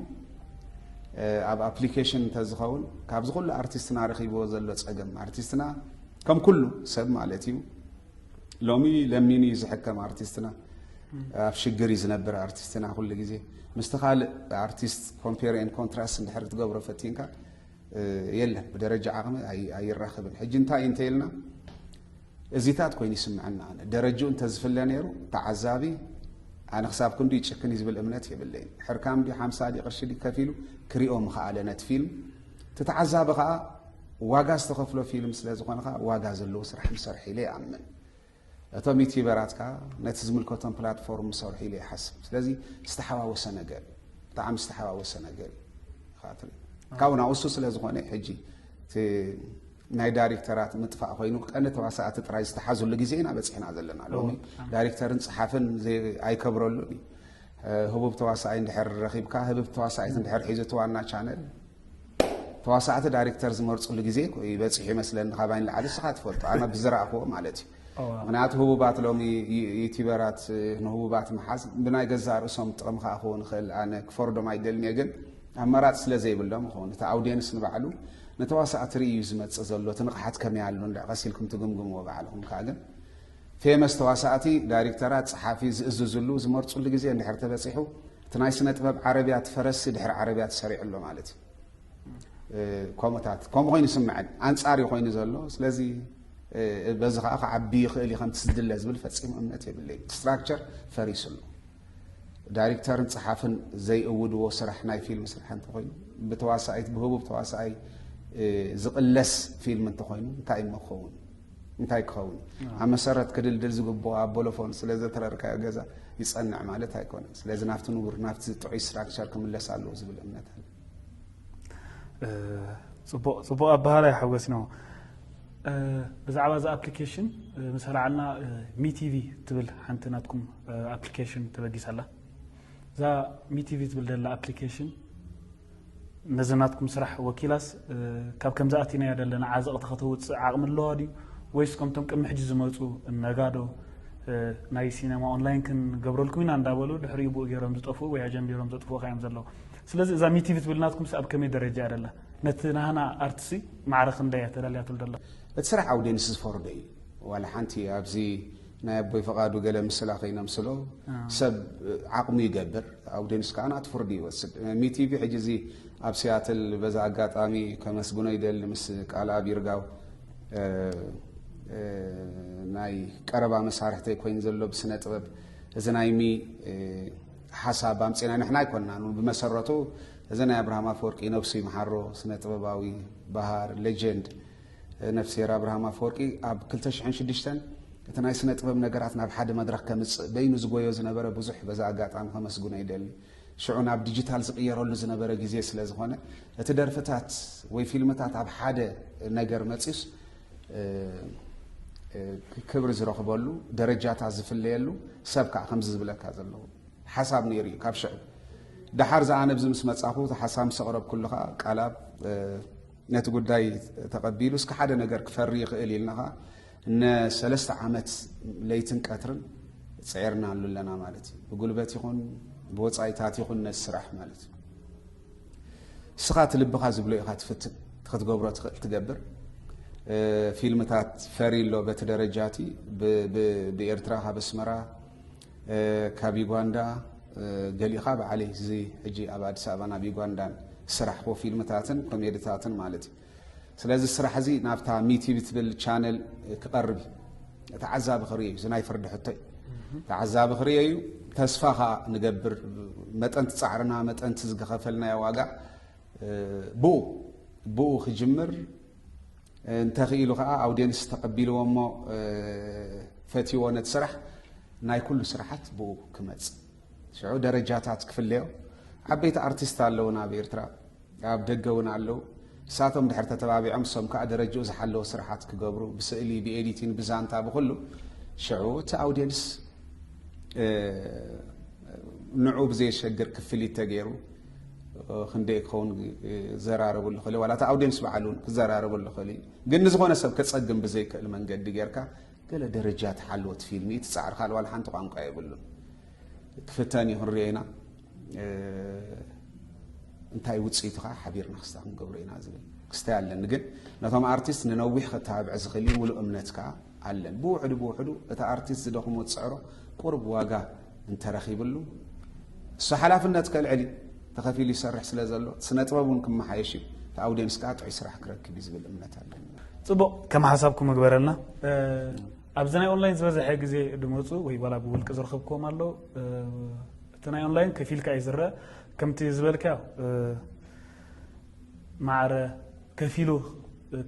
ኣብ ኣፕሊኬሽን እንተዝኸውን ካብዚ ኩሉ ኣርቲስትና ረኺብዎ ዘሎ ጸገም፣ ኣርቲስትና ከም ኩሉ ሰብ ማለት እዩ ሎሚ ለሚኑ እዩ ዝሕከም ኣርቲስትና። ኣብ ሽግር እዩ ዝነብር ኣርቲስትና ኩሉ ግዜ። ምስቲ ካልእ ኣርቲስት ኮምፔር ኤን ኮንትራስት እንድሕር ክትገብሮ ፈቲንካ፣ የለን፣ ብደረጃ ዓቕሚ ኣይራኸብን። ሕጂ እንታይ እዩ እንተኢልና፣ እዚታት ኮይኑ ይስምዐና። ኣነ ደረጅኡ እንተዝፍለ ነይሩ ተዓዛቢ ኣነ ክሳብ ክንዱ ይጭክን እዩ ዝብል እምነት የብለይን። ሕርካም ድዩ ሓምሳ ድዩ ቅርሺ ድዩ ከፊሉ ክሪኦ ምኸኣለ ነቲ ፊልም። እቲ ተዓዛቢ ከዓ ዋጋ ዝተኸፍሎ ፊልም ስለ ዝኾነ ከዓ ዋጋ ዘለዎ ስራሕ ምሰርሕ ኢለ ይኣምን። እቶም ዩቲዩበራት ከዓ ነቲ ዝምልከቶም ፕላትፎርም ምሰርሑ ኢለ ይሓስብ። ስለዚ ዝተሓዋወሰ ነገር እዩ። ብጣዕሚ ዝተሓዋወሰ ነገር እዩ። ካብኡ ናብኡ እሱ ስለ ዝኾነ ሕጂ ናይ ዳይሬክተራት ምጥፋእ ኮይኑ ቀንዲ ተዋሳእቲ ጥራይ ዝተሓዝሉ ግዜ ኢና በፂሕና ዘለና ሎሚ። ዳይሬክተርን ፀሓፍን ኣይከብረሉን እዩ። ህቡብ ተዋሳኣይ እንድሕር ረኺብካ፣ ህብብ ተዋሳኣይት እንድሕር ሒዙ እቲ ዋና ቻነል፣ ተዋሳእቲ ዳይሬክተር ዝመርፅሉ ግዜ ይበፅሑ ይመስለኒ። ካባይ ንላዕሊ ንስኻ ትፈልጦ፣ ኣነ ብዝረኣኽዎ ማለት እዩ። ምክንያቱ ህቡባት ሎሚ ዩቲበራት ንህቡባት ምሓዝ ብናይ ገዛእ ርእሶም ጥቕሚ ከዓ ክኸውን ይኽእል። ኣነ ክፈርዶም ኣይደልን እየ፣ ግን ኣማራፂ ስለ ዘይብሎም ይኸውን። እቲ ኣውድየንስ ንባዕሉ ንተዋሳእቲ ርኢ እዩ ዝመፅእ ዘሎ፣ እቲ ንቕሓት ከመይ ኣሎ እንድዕ ቀስ ኢልኩም ትግምግምዎ ባዕልኹም። ከዓ ግን ፌመስ ተዋሳእቲ፣ ዳይሬክተራት፣ ፀሓፊ ዝእዝዝሉ ዝመርፅሉ ግዜ እንድሕር ተበፂሑ፣ እቲ ናይ ስነ ጥበብ ዓረብያ ትፈረሲ ድሕሪ ዓረብያ ትሰሪዑ ኣሎ ማለት እዩ። ከምኡታት ከምኡ ኮይኑ ይስምዐን ኣንፃር እዩ ኮይኑ ዘሎ። ስለዚ በዚ ከዓ ክዓቢ ይኽእል እዩ ከምቲ ዝድለ ዝብል ፈፂሙ እምነት የብለይ። ስትራክቸር ፈሪሱ ኣሎ። ዳይሬክተርን ፀሓፍን ዘይእውድዎ ስራሕ ናይ ፊልም ስራሕ እንተኮይኑ፣ ብተዋሳኢት ብህቡብ ተዋሳኣይ ዝቕለስ ፊልም እንተኮይኑ እንታይ እሞ ክኸውን እንታይ ክኸውን? ኣብ መሰረት ክድልድል ዝግብኦ ኣብ ቦሎፎን ስለ ዘተረርካዮ ገዛ ይፀንዕ ማለት ኣይኮነን። ስለዚ ናብቲ ንቡር ናብቲ ጥዑይ ስትራክቸር ክምለስ ኣለዎ ዝብል እምነት ኣሎ። ጽቡቕ ኣበሃላይ ሓጎስ ነው። ብዛዕባ እዚ ኣፕሊኬሽን ምስ ኣልዓልና ሚቲቪ ትብል ሓንቲ ናትኩም ኣፕሊኬሽን ተበጊሳ ኣላ። እዛ ሚቲቪ ትብል ደላ ኣፕሊኬሽን ነዚ ናትኩም ስራሕ ወኪላስ ካብ ከምዚ ኣቲናያ ደለና ዓዘቕቲ ከተውፅእ ዓቕሚ ኣለዋ ድዩ? ወይስ ከምቶም ቅድሚ ሕጂ ዝመፁ ነጋዶ ናይ ሲነማ ኦንላይን ክንገብረልኩም ኢና እንዳበሉ ድሕሪኡ ብኡ ገይሮም ዝጠፍኡ ወይ ኣጀንቢሮም ዘጥፍኡ እዮም ዘለዉ። ስለዚ እዛ ሚቲቪ ትብል ናትኩም ኣብ ከመይ ደረጃ እያ ደላ? ነቲ ናህና ኣርትሲ ማዕረ ክንደይ እያ ተዳልያ ትብል ደላ? እቲ ስራሕ ኣውዴንስ ዝፈርዶ እዩ። ዋላ ሓንቲ ኣብዚ ናይ ኣቦይ ፈቓዱ ገለ ምስላ ከይነምስሎ ሰብ ዓቕሙ ይገብር፣ ኣውዴንስ ከዓ ናቱ ፍርዲ ይወስድ። ሚቲቪ ሕጂ እዚ ኣብ ሲያትል በዛ ኣጋጣሚ ከመስግኖ ይደሊ ምስ ቃልኣብ ይርጋው ናይ ቀረባ መሳርሕተይ ኮይኑ ዘሎ ብስነ ጥበብ እዚ ናይ ሚ ሓሳብ ኣምፂና ንሕና ኣይኮንና ብመሰረቱ እዚ ናይ ኣብርሃም ኣፈወርቂ ነብሱ ይምሓሮ ስነ ጥበባዊ በሃር ሌጀንድ ነፍስሄር ኣብርሃም ኣፈወርቂ ኣብ ክልተ ሽሕን ሽዱሽተን እቲ ናይ ስነ ጥበብ ነገራት ናብ ሓደ መድረኽ ከምፅእ በይኑ ዝጎዮ ዝነበረ ብዙሕ በዛ ኣጋጣሚ ከመስግኖ ይደሊ። ሽዑ ናብ ዲጂታል ዝቕየረሉ ዝነበረ ግዜ ስለ ዝኾነ እቲ ደርፍታት ወይ ፊልምታት ኣብ ሓደ ነገር መፂኡስ ክብሪ ዝረኽበሉ፣ ደረጃታት ዝፍለየሉ ሰብ ከዓ ከምዚ ዝብለካ ዘለዉ ሓሳብ ነይሩ እዩ። ካብ ሽዑ ደሓር ዝኣነ ኣብዚ ምስ መጻኹ እቲ ሓሳብ ምስ ኣቕረብኩሉ ከዓ ቃላብ ነቲ ጉዳይ ተቐቢሉ እስከ ሓደ ነገር ክፈሪ ይኽእል ኢልና ከዓ ንሰለስተ ዓመት ለይትን ቀትርን ጽዒርናሉ ኣለና ማለት እዩ። ብጉልበት ይኹን ብወጻኢታት ይኹን ነቲ ስራሕ ማለት እዩ። እስኻ እቲ ልብኻ ዝብሎ ኢኻ ትፍትን፣ እቲ ክትገብሮ ትኽእል ትገብር። ፊልምታት ፈሪ ኣሎ በቲ ደረጃ እቲ ብኤርትራ ካብ ኣስመራ ካብ ዩጋንዳ ገሊኻ ብዓለይ እዚ ሕጂ ኣብ ኣዲስ ኣበባ ናብ ዩጋንዳን ዝሰራሕክዎ ፊልምታትን ኮሜድታትን ማለት እዩ። ስለዚ ስራሕ እዚ ናብታ ሚቲ ብትብል ቻነል ክቐርብ እዩ። ተዓዛቢ ክርእዮ እዩ። እዚ ናይ ፍርዲ ሕቶ እዩ። ተዓዛቢ ክርእዮ እዩ። ተስፋ ከዓ ንገብር። መጠንቲ ጻዕርና፣ መጠንቲ ዝገኸፈልናዮ ዋጋ ብኡ ብኡ ክጅምር እንተኽኢሉ ከዓ ኣውዲየንስ ተቐቢልዎ እሞ ፈትይዎ ነቲ ስራሕ ናይ ኩሉ ስራሓት ብኡ ክመጽእ ሽዑ ደረጃታት ክፍለዮ። ዓበይቲ ኣርቲስት ኣለውና ኣብ ኤርትራ፣ ኣብ ደገ እውን ኣለዉ። ንሳቶም ድሕር ተተባቢዖም እሶም ከዓ ደረጃኡ ዝሓለወ ስራሓት ክገብሩ ብስእሊ ብኤዲቲን ብዛንታ ብኩሉ ሽዑ እቲ ኣውዲየንስ ንዑ ብዘየሸግር ክፍሊት ተገይሩ ክንደይ ክኸውን ዘራረበሉ ክእል ዋላ እቲ ኣውዲየንስ በዓሉ ክዘራረበሉ ክእል እዩ። ግን ንዝኾነ ሰብ ከጸግም ብዘይክእል መንገዲ ጌርካ ገለ ደረጃ ተሓልወት ፊልም እዩ ትጻዕር ካል ዋላ ሓንቲ ቋንቋ የብሉን። ክፍተን እዩ ክንሪኦ ኢና። እንታይ ውፅኢቱ ከዓ ሓቢርና ክስታ ክንገብሮ ኢና ዝብል ክስታይ ኣለኒ። ግን ነቶም ኣርቲስት ንነዊሕ ከተባብዕ ዝኽእል እዩ ሙሉእ እምነት ከዓ ኣለን። ብውሕዱ ብውሕዱ እቲ ኣርቲስት ዝደኽሞ ዝፅዕሮ ቁሩብ ዋጋ እንተረኺብሉ እሱ ሓላፍነት ከልዕል እዩ። ተኸፊሉ ይሰርሕ ስለ ዘሎ ስነ ጥበብ እውን ክመሓየሽ እዩ። እቲ ኣውዲየንስ ከዓ ጥዑይ ስራሕ ክረክብ እዩ ዝብል እምነት ኣለኒ። ፅቡቕ፣ ከም ሓሳብኩም ምግበረልና። ኣብዚ ናይ ኦንላይን ዝበዝሐ ግዜ ድመፁ ወይ ዋላ ብውልቂ ዝረኸብክዎም ኣሎ። እቲ ናይ ኦንላይን ከፊልካ እዩ ዝረአ። ከምቲ ዝበልካዮ ማዕረ ከፊሉ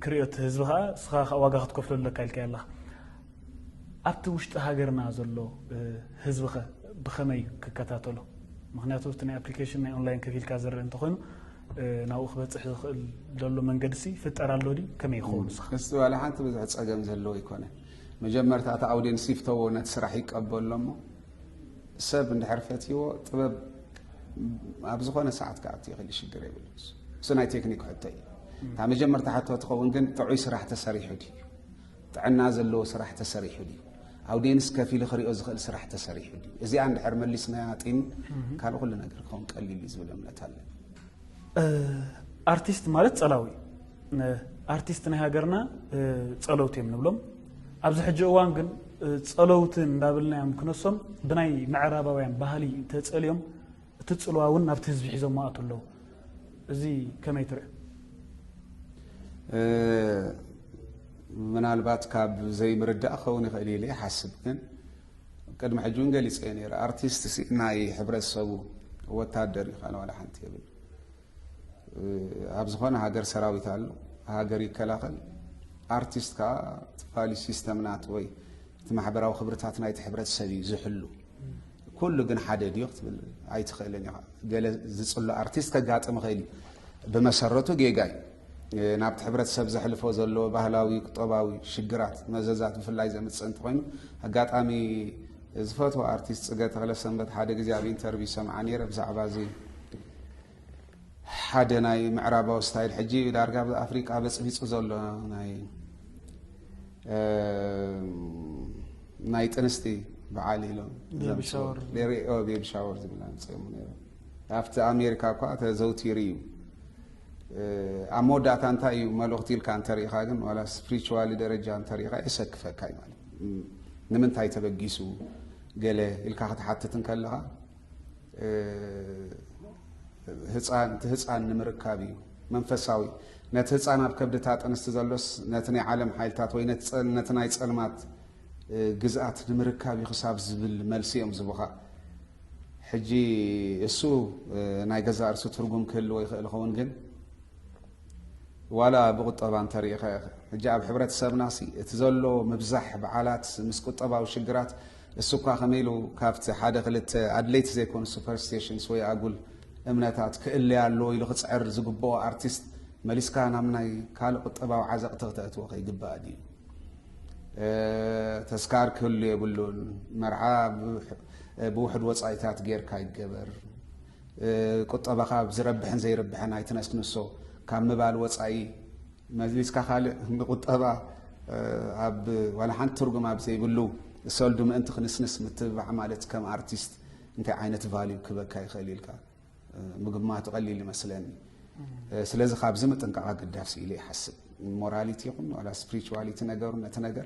ክርእዮ እቲ ህዝቢ ከዓ እስኻ ከዓ ዋጋ ክትከፍለሉ ኣለካ ኢልካ ኣለኻ። ኣብቲ ውሽጢ ሃገርና ዘሎ ህዝብኸ ብኸመይ ክከታተሎ? ምክንያቱ እቲ ናይ ኣፕሊኬሽን ናይ ኦንላይን ከፊልካ ዝረአ እንተኾይኑ ናብኡ ክበፅሕ ዝኽእል ዘሎ መንገዲ ሲ ይፍጠር ኣሎ ድዩ? ከመይ ይኸውን ንስኻ? እስቲ ዋላ ሓንቲ ብዙሕ ፀገም ዘለዎ ኣይኮነን። መጀመርታ እቲ ኣውዲየንስ ይፍተዎ ነቲ ስራሕ ይቀበሎ እሞ ሰብ እንድሕር ፈትይዎ ጥበብ ኣብ ዝኾነ ሰዓት ክኣቱ ይኽእል ሽግር የብሉ። እሱ ናይ ቴክኒክ ሕቶ እዩ። እታ መጀመርታ ሕቶ ትኸውን ግን ጥዑይ ስራሕ ተሰሪሑ ድዩ? ጥዕና ዘለዎ ስራሕ ተሰሪሑ ድዩ? ኣውዲየንስ ከፊሉ ክሪኦ ዝኽእል ስራሕ ተሰሪሑ ድዩ? እዚኣ እንድሕር መሊስናያ ጢም ካልእ ኩሉ ነገር ክኸውን ቀሊል እዩ ዝብል እምነት ኣለኒ። ኣርቲስት ማለት ጸላዊ እዩ። ኣርቲስት ናይ ሃገርና ጸለውቲ እዮም ንብሎም። ኣብዚ ሕጂ እዋን ግን ጸለውቲ እንዳበልናዮም ክነሶም ብናይ ምዕራባውያን ባህሊ ተጸልዮም እቲ ጽልዋ እውን ናብቲ ህዝቢ ሒዞም ኣቱ ኣለዉ። እዚ ከመይ ትርእዮ? ምናልባት ካብ ዘይምርዳእ ክኸውን ይኽእል ኢለ ይሓስብ። ግን ቅድሚ ሕጂ እውን ገሊጸ ነይረ። ኣርቲስት ሲ ናይ ሕብረተሰቡ ወታደር እዩ፣ ካልእ ዋላ ሓንቲ የብል። ኣብ ዝኾነ ሃገር ሰራዊት ኣሎ፣ ሃገር ይከላኸል። ኣርቲስት ከዓ እቲ ቫልዩ ሲስተም ናት ወይ እቲ ማሕበራዊ ክብርታት ናይቲ ሕብረተሰብ እዩ ዝሕሉ። ኩሉ ግን ሓደ ድዩ ክትብል ኣይትኽእልን ኢኻ። ገለ ዝጽሎ ኣርቲስት ከጋጥም ይኽእል እዩ። ብመሰረቱ ጌጋ እዩ። ናብቲ ሕብረተሰብ ዘሕልፎ ዘሎ ባህላዊ፣ ቁጠባዊ ሽግራት፣ መዘዛት ብፍላይ ዘምጽእ እንተኾይኑ፣ ኣጋጣሚ ዝፈትዎ ኣርቲስት ጽገ ተኽለሰንበት ሓደ ግዜ ኣብ ኢንተርቪው ሰምዓ ነይረ ብዛዕባ እዚ ሓደ ናይ ምዕራባዊ ስታይል ሕጂ ዳርጋ ኣብ ኣፍሪቃ በጽቢጹ ዘሎ ናይ ናይ ጥንስቲ በዓል ኢሎም ቤቢ ሻወር ዝብላ ኣምፅኦም ነይሮም። ኣብቲ ኣሜሪካ እኳ ተዘውቲሩ እዩ። ኣብ መወዳእታ እንታይ እዩ መልእኽቲ ኢልካ እንተሪኢኻ ግን ዋላ ስፕሪቹዋሊ ደረጃ እንተሪኢኻ የሰክፈካ እዩ ማለት እዩ። ንምንታይ ተበጊሱ ገለ ኢልካ ክትሓትት እንከለኻ ህፃን እቲ ህፃን ንምርካብ እዩ መንፈሳዊ። ነቲ ህፃን ኣብ ከብድታ ጥንስቲ ዘሎስ ነቲ ናይ ዓለም ሓይልታት ወይ ነቲ ናይ ፀልማት ግዝኣት ንምርካብ እዩ ክሳብ ዝብል መልሲ እዮም ዝቡኻ። ሕጂ እሱ ናይ ገዛእ ርእሱ ትርጉም ክህልዎ ይኽእል ይኸውን፣ ግን ዋላ ብቁጠባ እንተሪኢኻ ኢኻ፣ ሕጂ ኣብ ሕብረተሰብና ሲ እቲ ዘሎ ምብዛሕ በዓላት ምስ ቁጠባዊ ሽግራት፣ እሱ እኳ ከመይ ኢሉ ካብቲ ሓደ ክልተ ኣድለይቲ ዘይኮኑ ሱፐርስቲሽንስ ወይ ኣጉል እምነታት ክእለይ ኣለዎ ኢሉ ክፅዕር ዝግብኦ ኣርቲስት መሊስካ ናብ ናይ ካልእ ቁጠባዊ ዓዘቕቲ ክተእትዎ ከይግባእ ድዩ? ተስካር ክህሉ የብሉን። መርዓ ብውሕድ ወፃኢታት ጌርካ ይገበር። ቁጠባኻ ዝረብሕን ዘይረብሕን ኣይትነስንሶ። ካብ ምባል ወፃኢ መሊስካ ካልእ ንቁጠባ ኣብ ዋላ ሓንቲ ትርጉም ኣብ ዘይብሉ ሰልዱ ምእንቲ ክንስንስ ምትብባዕ ማለት ከም ኣርቲስት እንታይ ዓይነት ቫልዩ ክበካ ይኽእል ኢልካ ምግማቱ ቀሊል ይመስለኒ። ስለዚ ካብዚ ምጥንቃቕ ኣገዳሲ ኢለ ይሓስብ። ሞራሊቲ ይኹን ዋላ ስፕሪቹዋሊቲ ነገሩ ነቲ ነገር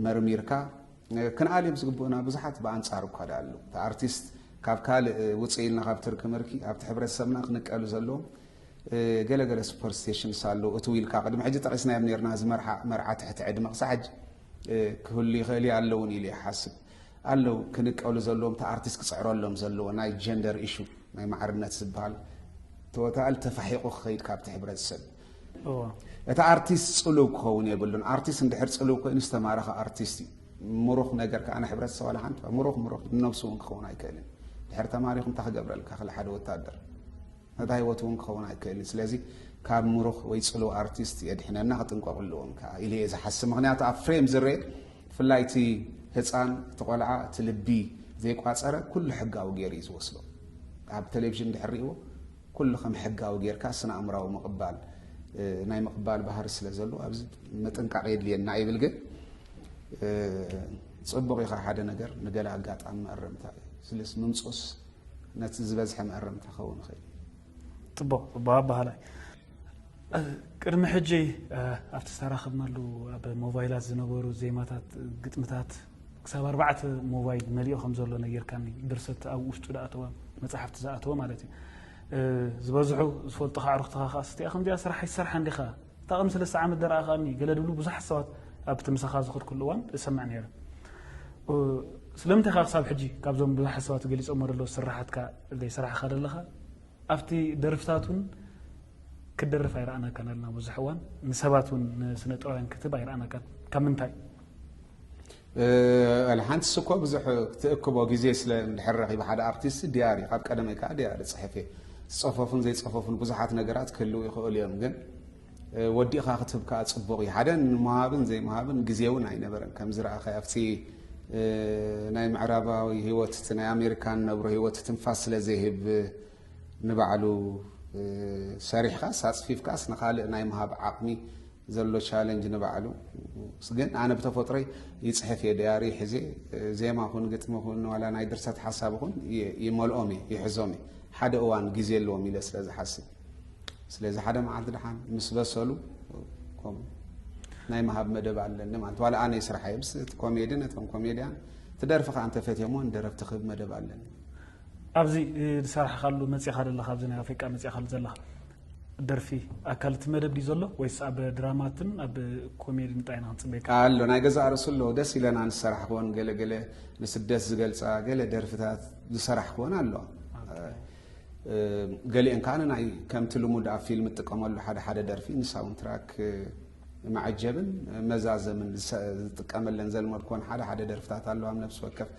መርሚርካ ክንኣልዮም ዝግብኡና ብዙሓት ብኣንጻሩ እኳ ደኣ ኣለዉ። እቲ ኣርቲስት ካብ ካልእ ውፅእ ኢልና ካብ ትርኪ ምርኪ ኣብቲ ሕብረተሰብና ክንቀሉ ዘለዎም ገለገለ ሱፐርስቲሽንስ ኣለዉ። እቲ ኢልካ ቅድሚ ሕጂ ጠቒስናዮም ነርና እዚ መርዓ መርዓ ትሕቲ ዕድመ ክሳዕ ሕጂ ክህሉ ይኽእል እዩ ኣለውን ኢሉ ይሓስብ ኣለዉ። ክንቀሉ ዘለዎም እቲ ኣርቲስት ክፅዕረሎም ዘለዎ ናይ ጀንደር ኢሹ ናይ ማዕርነት ዝበሃል ተወታል ተፋሒቑ ክኸይድ ካብቲ ሕብረተሰብ እቲ ኣርቲስት ፅሉው ክኸውን የብሉን። ኣርቲስት እንድሕር ፅሉው ኮይኑ ዝተማረኸ ኣርቲስት እዩ። ምሩኽ ነገር ከዓ ንሕብረተሰብ ዋላ ሓንቲ ምሩኽ ምሩኽ ንነብሱ እውን ክኸውን ኣይክእልን። ድሕር ተማሪኹ እንታይ ክገብረልካ ክል ሓደ ወታደር ነታ ህይወት እውን ክኸውን ኣይክእልን። ስለዚ ካብ ምሩኽ ወይ ፅሉው ኣርቲስት የድሕነና ክጥንቀቕ ኣለዎም ከዓ ኢለ እየ ዝሓስብ። ምክንያቱ ኣብ ፍሬም ዝረአ ብፍላይ እቲ ህፃን እቲ ቆልዓ እቲ ልቢ ዘይቋፀረ ኩሉ ሕጋዊ ገይሩ እዩ ዝወስዶ። ኣብ ቴሌቪዥን ድሕር ሪእዎ ኩሉ ከም ሕጋዊ ጌርካ ስነ ኣእምራዊ ምቕባል ናይ ምቕባል ባህሪ ስለ ዘለዎ ኣብዚ ምጥንቃቕ የድልየና ይብል። ግን ፅቡቕ ኢኻ ሓደ ነገር ንገለ ኣጋጣሚ መእረምታ እዩ ስልስ ምምፆስ ነቲ ዝበዝሐ መእረምታ ክኸውን ይኽእል። ፅቡቕ ፅቡቕ ኣባህላይ ቅድሚ ሕጂ ኣብቲ ዝተራኸብናሉ ኣብ ሞባይላት ዝነበሩ ዜማታት ግጥምታት ክሳብ ኣርባዕተ ሞባይል መሊኡ ከም ዘሎ ነጊርካኒ። ድርሰት ኣብ ውሽጡ ዝኣተወ መፅሓፍቲ ዝኣተወ ማለት እዩ። ዝበዝሑ ዝፈልጡኻ ኣዕሩኽትኻ ከዓ ስትያ ከምዚኣ ስራሕ ይሰርሓ እንዲኻ እታ ቅድሚ ሰለስተ ዓመት ደረኣኻኒ ገለ ድብሉ ብዙሓት ሰባት ኣብቲ ምሳኻ ዝኸድኩሉ እዋን እሰምዕ ነይረ። ስለምንታይ ከዓ ክሳብ ሕጂ ካብዞም ብዙሓት ሰባት ገሊፆሞ ዘለዉ ስራሓትካ ዘይሰራሕኻ ዘለኻ ኣብቲ ደርፍታት እውን ክትደርፍ ኣይረኣናካን ኣለና ብዙሕ እዋን ንሰባት እውን ንስነ ጥበባውያን ክትህብ ኣይረኣናካን ካብ ምንታይ? ኣለ ሓንቲ ስኮ ብዙሕ ክትእክቦ ግዜ ስለ እንድሕር ረኺቡ ሓደ ኣርቲስት ድያሪ ካብ ቀደመይ ከዓ ድያሪ ፅሕፍ እየ ዝፀፈፉን ዘይፀፈፉን ብዙሓት ነገራት ክህልው ይኽእሉ እዮም ግን ወዲእኻ ክትህብ ከዓ ፅቡቕ እዩ ሓደ ንምሃብን ዘይምሃብን ግዜ እውን ኣይነበረን ከም ዝረኣኸ ኣብቲ ናይ ምዕራባዊ ህይወት እቲ ናይ ኣሜሪካን ነብሮ ህይወት ትንፋስ ስለ ዘይህብ ንባዕሉ ሰሪሕካስ ኣፅፊፍካስ ንካልእ ናይ ምሃብ ዓቕሚ ዘሎ ቻለንጅ ንባዕሉ ግን ኣነ ብተፈጥሮይ ይፅሕፍ እየ ደያሪ ሕዜ ዜማ ኩን ግጥሚ ኩን ዋላ ናይ ድርሰት ሓሳብ ኩን ይመልኦም እየ ይሕዞም እየ ሓደ እዋን ግዜ ኣለዎም ኢለ ስለ ዝሓስብ ስለዚ ሓደ መዓልቲ ደሓን ምስ በሰሉ ናይ ምሃብ መደብ ኣለኒ ማለት ዋላ ኣነ ይስራሕ እየ ምስ ኮሜዲ ነቶም ኮሜድያን ትደርፊ ከዓ እንተፈትየሞ ንደረፍቲ ክህብ መደብ ኣለኒ ኣብዚ ዝሰራሕካሉ መፂኻ ዘለኻ ኣብዚ ናይ ኣፍሪቃ መፂኻሉ ዘለኻ ደርፊ ኣካል እቲ መደብ ድዩ ዘሎ ወይስ ኣብ ድራማትን ኣብ ኮሜድን ጥራይ ኢና ክንፅበየካ? ኣሎ ናይ ገዛእ ርእሱ ኣሎ ደስ ኢለና ንሰራሕ ክኾን ገለ ገለ ንስደት ዝገልፃ ገለ ደርፍታት ዝሰራሕ ክኾን ኣሎ ገሊአን ከዓ ንናይ ከምቲ ልሙድ ኣብ ፊልም እጥቀመሉ ሓደ ሓደ ደርፊ ንሳውንትራክ መዐጀብን መዛዘምን ዝጥቀመለን ዘልመድኮን ሓደ ሓደ ደርፍታት ኣለዋ ኣብ ነብሲ ወከፍ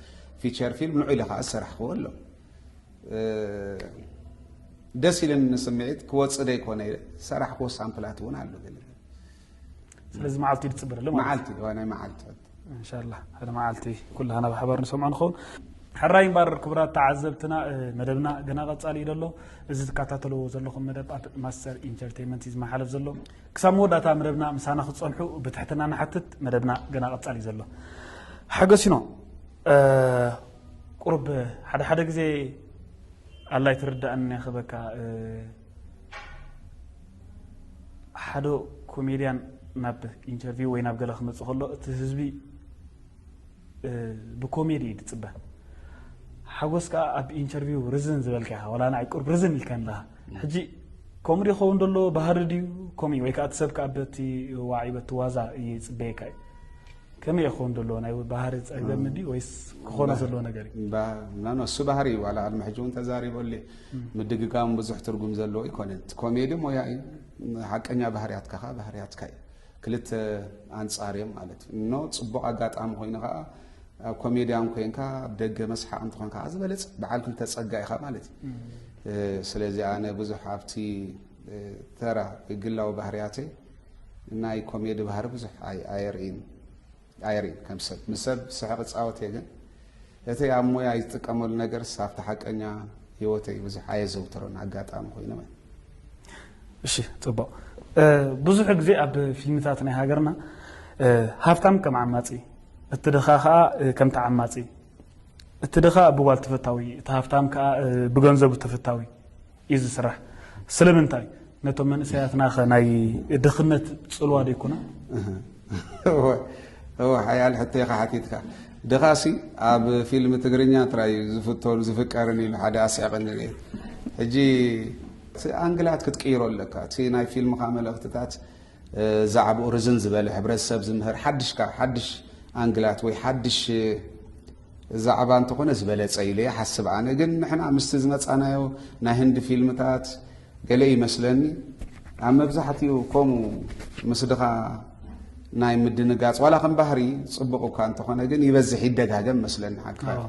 ፊቸር ፊልም ንዑ ኢለ ከዓ ዝሰራሕክዎ ኣሎ ደስ ኢልን ስምዒት ክወፅእ ደይኮነ ኢለ ሰራሕክዎ ሳምፕላት እውን ኣሎ ገለ ስለዚ መዓልቲ ድፅበረሉ ማለት መዓልቲ እዋ ናይ መዓልቲ እንሻላ ሓደ መዓልቲ ኩላና ብሓባር ንሰምዖ ንኸውን ሕራይ እምበር ክቡራት ተዓዘብትና መደብና ገና ቀፃሊ እዩ ዘሎ እዚ ትከታተልዎ ዘለኹም መደብ ኣብ ማስተር ኢንተርቴንመንት እዩ ዝመሓለፍ ዘሎ ክሳብ መወዳእታ መደብና ምሳና ክትፀንሑ ብትሕትና ንሓትት መደብና ገና ቀፃሊ እዩ ዘሎ ሓገሲኖ ቁሩብ ሓደ ሓደ ግዜ ኣላይ ትርዳእኒ ክበካ ሓደ ኮሜድያን ናብ ኢንተርቪው ወይ ናብ ገለ ክመፅእ ከሎ እቲ ህዝቢ ብኮሜዲ እዩ ዝፅበ ሓጎስ ከዓ ኣብ ኢንተርቪው ርዝን ዝበልካ ኢኻ ዋላ ንዓይ ቁርብ ርዝን ኢልካ ኣለኻ ሕጂ ከምኡ ይኸውን ዘሎ ባህሪ ድዩ ኮሚ ወይ ከዓ እቲ ሰብ ከዓ በቲ ዋዒ በቲ ዋዛ እዩ ይፅበየካ እዩ ከመይ ይኸውን ዘሎ ናይ ባህሪ ፀገም ድዩ ወይስ ክኾነ ዘለዎ ነገር እዩ እሱ ባህሪ እዩ ዋላ ቅድሚ ሕጂ እውን ተዛሪበሉ ምድግጋም ብዙሕ ትርጉም ዘለዎ ይኮነ እቲ ኮሜዲ ሞያ እዩ ሓቀኛ ባህርያትካ ከዓ ባህርያትካ እዩ ክልተ ኣንፃር እዮም ማለት እዩ ኖ ፅቡቅ ኣጋጣሚ ኮይኑ ከዓ ኣብ ኮሜድያን ኮይንካ ኣብ ደገ መስሓቅ እንትኾን ከዓ ዝበለፅ በዓል ክልተ ፀጋ ኢኻ ማለት እዩ ስለዚ ኣነ ብዙሕ ኣብቲ ተራ ግላዊ ባህርያተይ ናይ ኮሜዲ ባህሪ ብዙሕ ኣየርእይን ኣይሪን ከም ሰብ። ምስ ሰብ ስሕቕ እጻወት እየ፣ ግን እቲ ኣብ ሞያ ዝጥቀመሉ ነገርስ ኣብቲ ሓቀኛ ህይወተይ ብዙሕ ኣየዘውትሮን፣ ኣጋጣሚ ኮይኑ ማለት። እሺ፣ ጽቡቕ። እ፣ ብዙሕ ግዜ ኣብ ፊልምታት ናይ ሃገርና፣ እ፣ ሃብታም ከም ዓማጺ፣ እቲ ድኻ ኸኣ፣ እ፣ ከም ተዓማጺ፣ እቲ ድኻ ብጓል ተፈታዊ፣ እቲ ሃብታም ከኣ፣ እ፣ ብገንዘቡ ተፈታዊ እዩ ዝስራሕ። ስለምንታይ? ነቶም መንእሰያትና ኸ ናይ ድኽነት ጽልዋ ዶ ይኮና? እወ፣ እወ፣ ሓያል ሕቶ ኢኻ ሓቲትካ። ድኻሲ ኣብ ፊልም ትግርኛ ጥራይ እዩ ዝፍቶን ዝፍቀርን ኢሉ ሓደ ኣስሒቕኒ ነይሩ። ሕጂ እቲ ኣንግላት ክትቅይሮ ኣለካ። እቲ ናይ ፊልምኻ መልእኽትታት፣ እ፣ ዛዕባኡ ርዝን ዝበለ፣ ሕብረተሰብ ዝምህር፣ ሓድሽ፣ ካብ ሓድሽ ኣንግላት ወይ ሓድሽ ዛዕባ እንተኾነ ዝበለጸ ኢለ ይሓስብ። ኣነ ግን ንሕና ምስቲ ዝመጻናዮ ናይ ህንዲ ፊልምታት ገለ ይመስለኒ፣ ኣብ መብዛሕትኡ ከምኡ ምስ ድኻ ናይ ምድንጋጽ፣ ዋላ ከም ባህሪ ጽቡቕ እኳ እንተኾነ፣ ግን ይበዝሕ፣ ይደጋገም መስለኒ። ሓቅኻ፣ ኣዎ።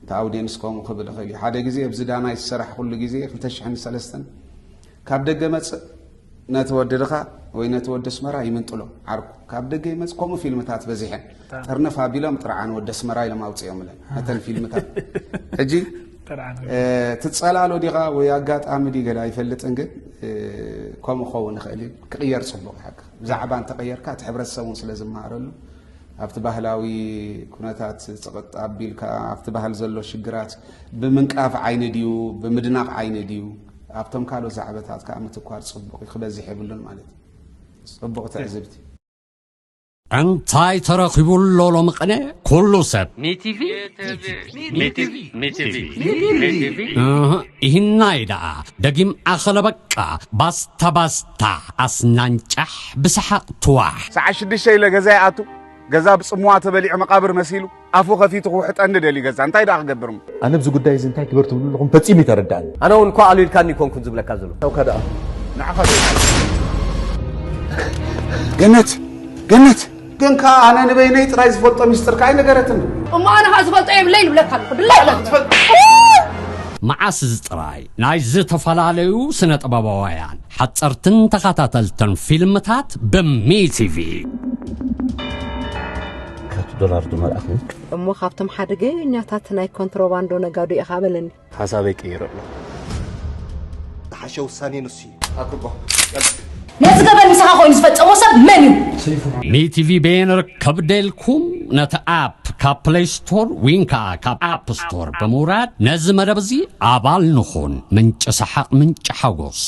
እቲ ኣውድየንስ ከምኡ ክብል ይኽእል እዩ። ሓደ ግዜ ኣብዚ ዳናይ ዝሰራሕኩሉ ግዜ፣ ክልተ ሽሕን ሰለስተን፣ ካብ ደገ መጽእ ነቲ ወዲ ድኻ ወይ ነቲ ወዲ ኣስመራ ይምንጥሎ፣ ዓርኩ። ካብ ደገ ይመጽእ፣ ከምኡ ፊልምታት በዚሐን። እታ ጥርንፍ ኣቢሎም ጥርዓን ወዲ ኣስመራ ኢሎም ኣውጽኦምለን፣ ነተን ፊልምታት። ሕጂ፣ ጥርዓን። እ፣ ትጸላሎ ዲኻ ወይ ኣጋጣሚ ድዩ ገለ ኣይፈልጥን፣ ግን፣ እ፣ ከምኡ ክኸውን ይኽእል እዩ። ክቕየር ጽቡቕ፣ ሓቂ። ብዛዕባ እንተቐየርካ፣ እቲ ሕብረተሰብ እውን ስለ ዝመሃረሉ፣ ኣብቲ ባህላዊ ኩነታት ጽቕጥ ኣቢልካ፣ ኣብቲ ባህል ዘሎ ሽግራት ብምንቃፍ ዓይኒ ድዩ፣ ብምድናቕ ዓይኒ ድዩ፣ ኣብቶም ካልኦት ዛዕባታት ከኣ ምትኳር ጽቡቕ እዩ፣ ክበዝሕ የብሉን ማለት እዩ። ጽቡቕ ትዕዝብቲ። እንታይ ተረኺቡ ኣሎ ሎሚ ቅነ? ኩሉ ሰብ ሚቲቪ፣ ሚቲቪ፣ ሚቲቪ፣ ሚቲቪ። እህ፣ ይህናይ ደኣ ደጊም ኣኸለ በቃ። ባስታ ባስታ፣ ኣስናንጫሕ ብሰሓቕ ትዋሕ። ሰዓት ሽዱሽተ ኢለ ገዛ ይኣቱ። ገዛ ብጽምዋ ተበሊዑ መቓብር መሲሉ፣ ኣፉ ከፊቱ ክውሕጠኒ ደልዩ ገዛ። እንታይ ደኣ ክገብር እሞ? ኣነ ኣብዚ ጉዳይ እዚ እንታይ ትበር ትብሉ ኣለኹም ፈጺሙ ይተረዳእኒ። ኣነ እውን እኮ ኣሉ ኢልካኒ ይኮንኩን ዝብለካ ዘሎ። ተውካ ደኣ። ንዓኻ ዶ? ገነት! ገነት! ግን ከኣ ኣነ ንበይነይ ጥራይ ዝፈልጦ ሚስጥር ከኣ ኣይነገረትን። እሞ ኣነ ከኣ ዝፈልጦ የብለይን እብለካ ኣለኹ። ድላይ ኣለኹ። መዓስ እዚ ጥራይ ናይ ዝተፈላለዩ ስነ ጥበባውያን ሓጸርትን ተኸታተልትን ፊልምታት ብሚቲቪ። ካርድ ዶላር ዶ መልኣኽኒ? እሞ ካብቶም ሓደገኛታት ናይ ኮንትሮባንዶ ነጋዶ ኢኻ በለኒ። ሓሳበይ ቀይረ ኣለኹ። ዝሓሸ ውሳኔ ንሱ እዩ። ኣክቦ፣ ቀጽል። ነዚ ገበን ምሳኻ ኮይኑ ዝፈጸሞ ሰብ መን እዩ? ሚቲቪ በየን ርከብ ደልኩም ነቲ ኣፕ ካብ ፕለይ ስቶር ወይን ከኣ ካብ ኣፕ ስቶር ብምውራድ ነዚ መደብ እዚ ኣባል ንኹን። ምንጪ ሰሓቕ፣ ምንጪ ሓጎስ።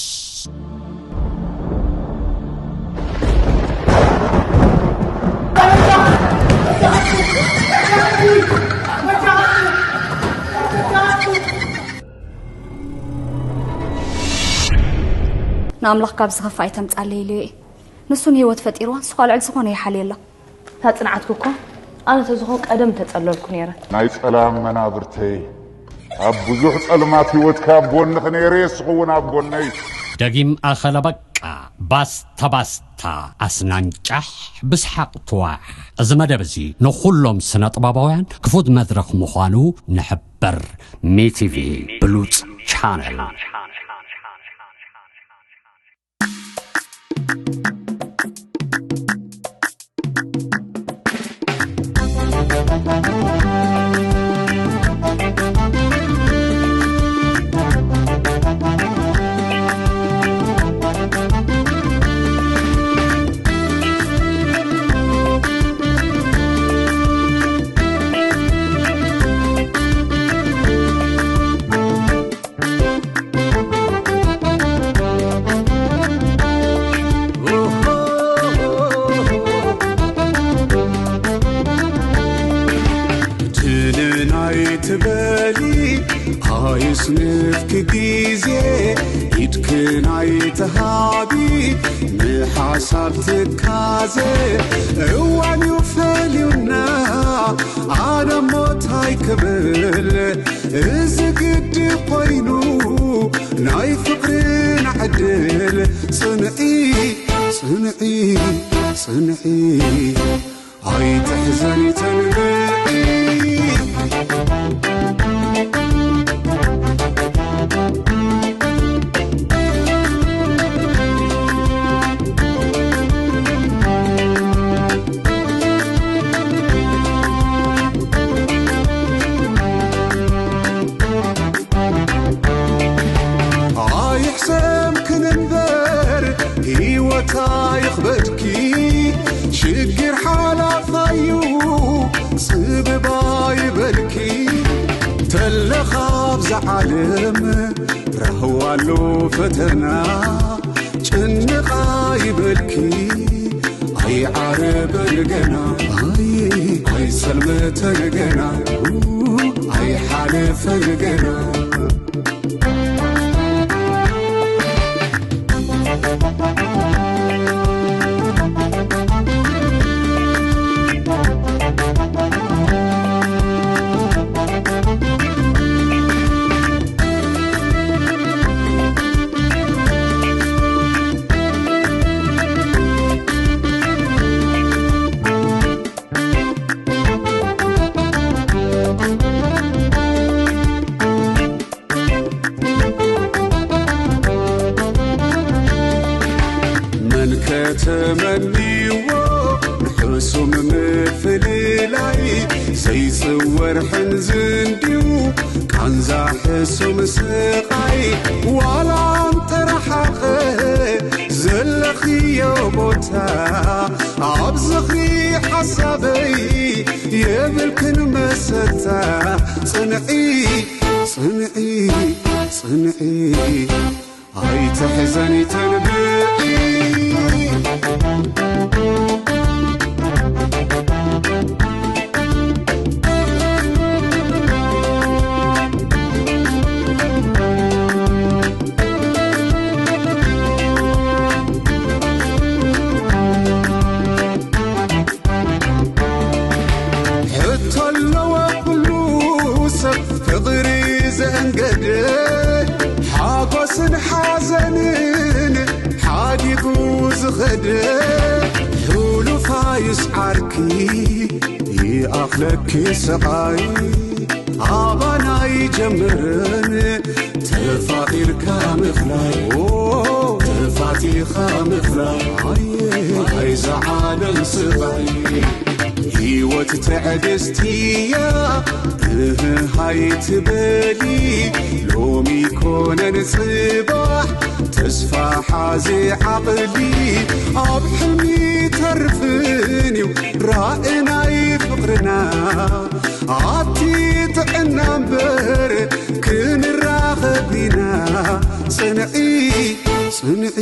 ንኣምላኽ ካብ ዝኸፍእ ኣይተምጻለይ ኢለዮ እየ። ንሱ ንህይወት ፈጢርዋ፣ ንሱ ኸኣ ልዕሊ ዝኾነ ይሓልየላ። እታ ጽንዓትኪ እኮ ኣነ ተዝኾን ቀደም ተጸለልኩ ነይረ። ናይ ጸላም መናብርተይ፣ ኣብ ብዙሕ ጸልማት ህይወትካ ኣብ ጎንኺ ነይረ፣ ንስኺ እውን ኣብ ጎነይ። ደጊም ኣኸለ በቃ፣ ባስታ ባስታ፣ ኣስናንጫሕ ብስሓቕ ትዋሕ። እዚ መደብ እዚ ንኹሎም ስነ ጥበባውያን ክፉት መድረኽ ምዃኑ ንሕበር። ሚቲቪ ብሉጽ ቻነል። ትንናይ ትበሊ ኣይስንፍኪ ግዜ፣ ኢድክናይ ተሃቢ ንሓሳብ ትካዘ። እዋን እዩ ፈልዩና ኣነ ሞታይ ክብል፣ እዚ ግዲ ኮይኑ ናይ ፍቕርና ዕድል። ጽንዒ፣ ጽንዒ፣ ጽንዒ፣ ኣይትሕዘኒ ተንብዒ። ይኽበድኪ ሽግር ሓላፋዩ ጽብባ ይበልኪ ተለኻ ኣብዛ ዓለም ራህዋ ኣሎ ፈተና ጭንቓ ይበልኪ ኣይዓረበን ገና ኣይ ኣይሰልመተን ገና ኣይሓለፈን ገና መን ከተመንይዎ ንሕሱም ምፍልላይ ዘይጽወር ሕንዝንድዩ ቃንዛ ሕሱም ስቓይ ዋላ እንተረሓቐ ዘለኽዮ ቦታ ኣብ ዝኽሪ ሓሳበይ የብልክን መሰታ ጽንዒ ጽንዒ ጽንዒ ኣይትሕዘኒ ተንብዒ ሕቶ ኣለዎ ኩሉ ሰብ ፍቕሪ ዘእንገደ ሓጎስን ሓዘንን ሓዲጉ ዝኸደ ሕሉፋ ይስዓርኪ ይኣኽለኪ ስቓይ ኣባና ይጀምርን ተፋቒርካ ምፍላይ ኦ፣ ተፋቲኻ ምፍላይ ኣይዛ ዓለም ስቓይ ህይወት ትዕድስቲ እያ እህ ኣይትበሊ ሎሚ ኮነን ጽባሕ ተስፋ ሓዚ ዓቕሊ ኣብ ሕልሚ ተርፍን እዩ ራእናይ ፍቕርና ኣቲ ጥዕና እምበር ክንራኸብ ኢና ጽንዒ ጽንዒ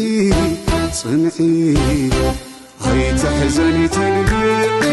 ጽንዒ ኣይትሕዘኒ ተንብዒ